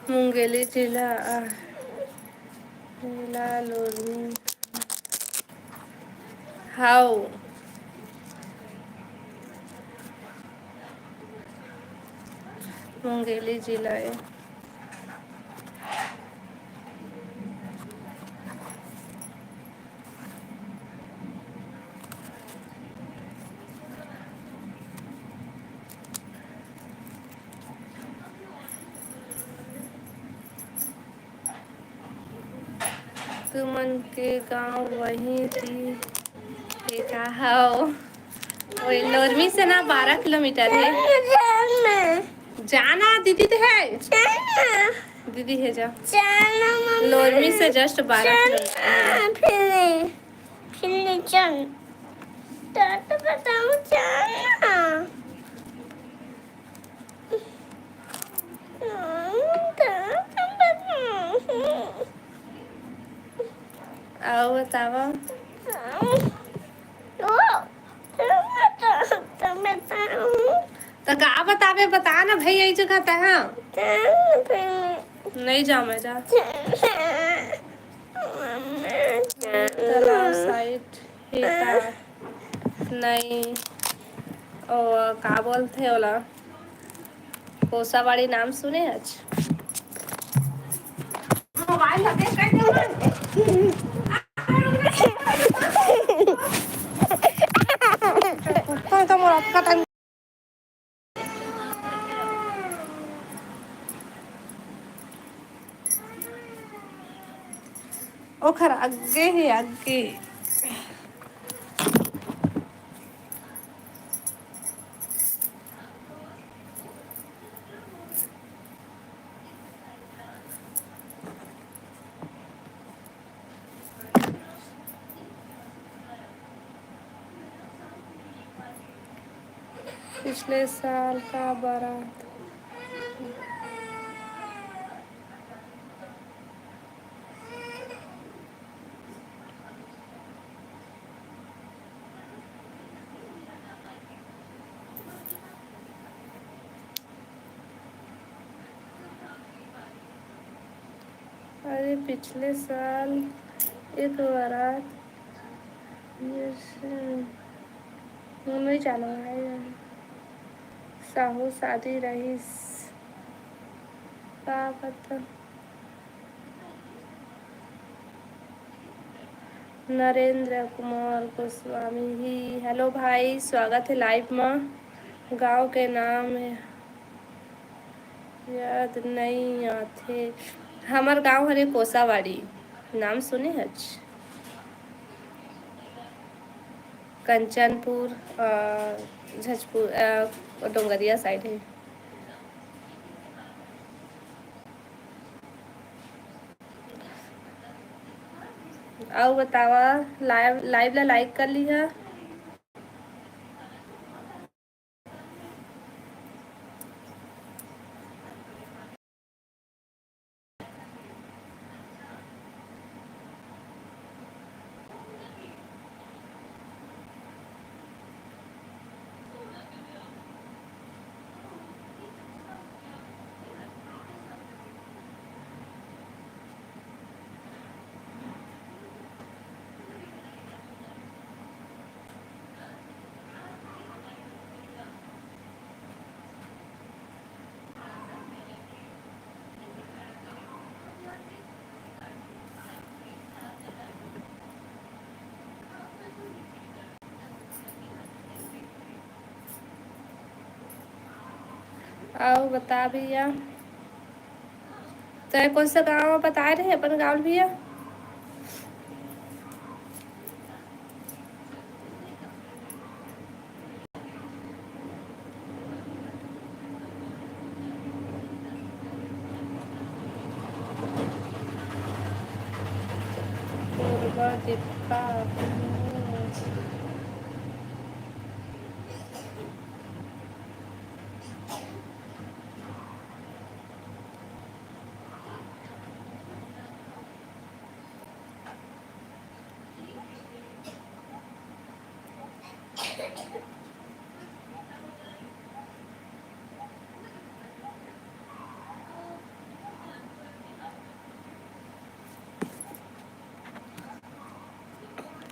मुंगेली जिला, आ, जिला लोरमी। हाव। मुंगेली जिला ए। तुमन के गांव वहीं ती हे का? हव। ओए, लोरमी से ना बारह किलोमीटर हे। जाना, दीदी तो है। दीदी है, जा। लोरमी से just बारह किलोमीटर। फिर, फिर चल। तो, तो बताओ, चल ना। अउ बतावा। त का बताबे, बता ना भई, यही जगह त है। नहीं जाओ, मैं जा। तालाब side हे का? नहीं, ओ, का बोलथे ओला, कोसावाड़ी नाम सुने हच? मोबाइल ला देख कर दे। तो, तो मोर अतका time ओखर आगे हे, आगे। पिछले साल का बारात। अरे, पिछले साल एक बारात, ये से, वो नहीं जाना है, साहू शादी रहिस, का पता। नरेंद्र कुमार गोस्वामी ही, hello भाई, स्वागत हे live म। गांव के नाम याद नई आथे। हमर गांव हरे कोसावाड़ी, नाम सुने हच? कंचनपुर, अ, जजपुर, अ, डोंगरिया side हे। अउ बतावा, live, live ला like कर लिहा। अउ बता भैया, तैं कोन सा गाँव बताए रहे अपन गाँव भैया?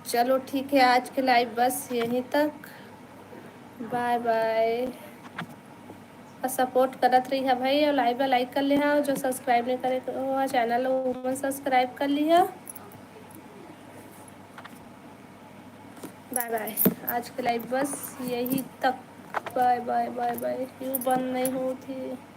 चलो ठीक है, आज के live बस यहीं तक। Bye bye। और support करत रहिहा भाई, और live ला like कर लिहा, जो subscribe नहीं करे हो channel ला, वो मन subscribe कर लिहा। Bye bye। आज के live बस यहीं तक। Bye bye bye bye। क्यों बंद नहीं होत हे?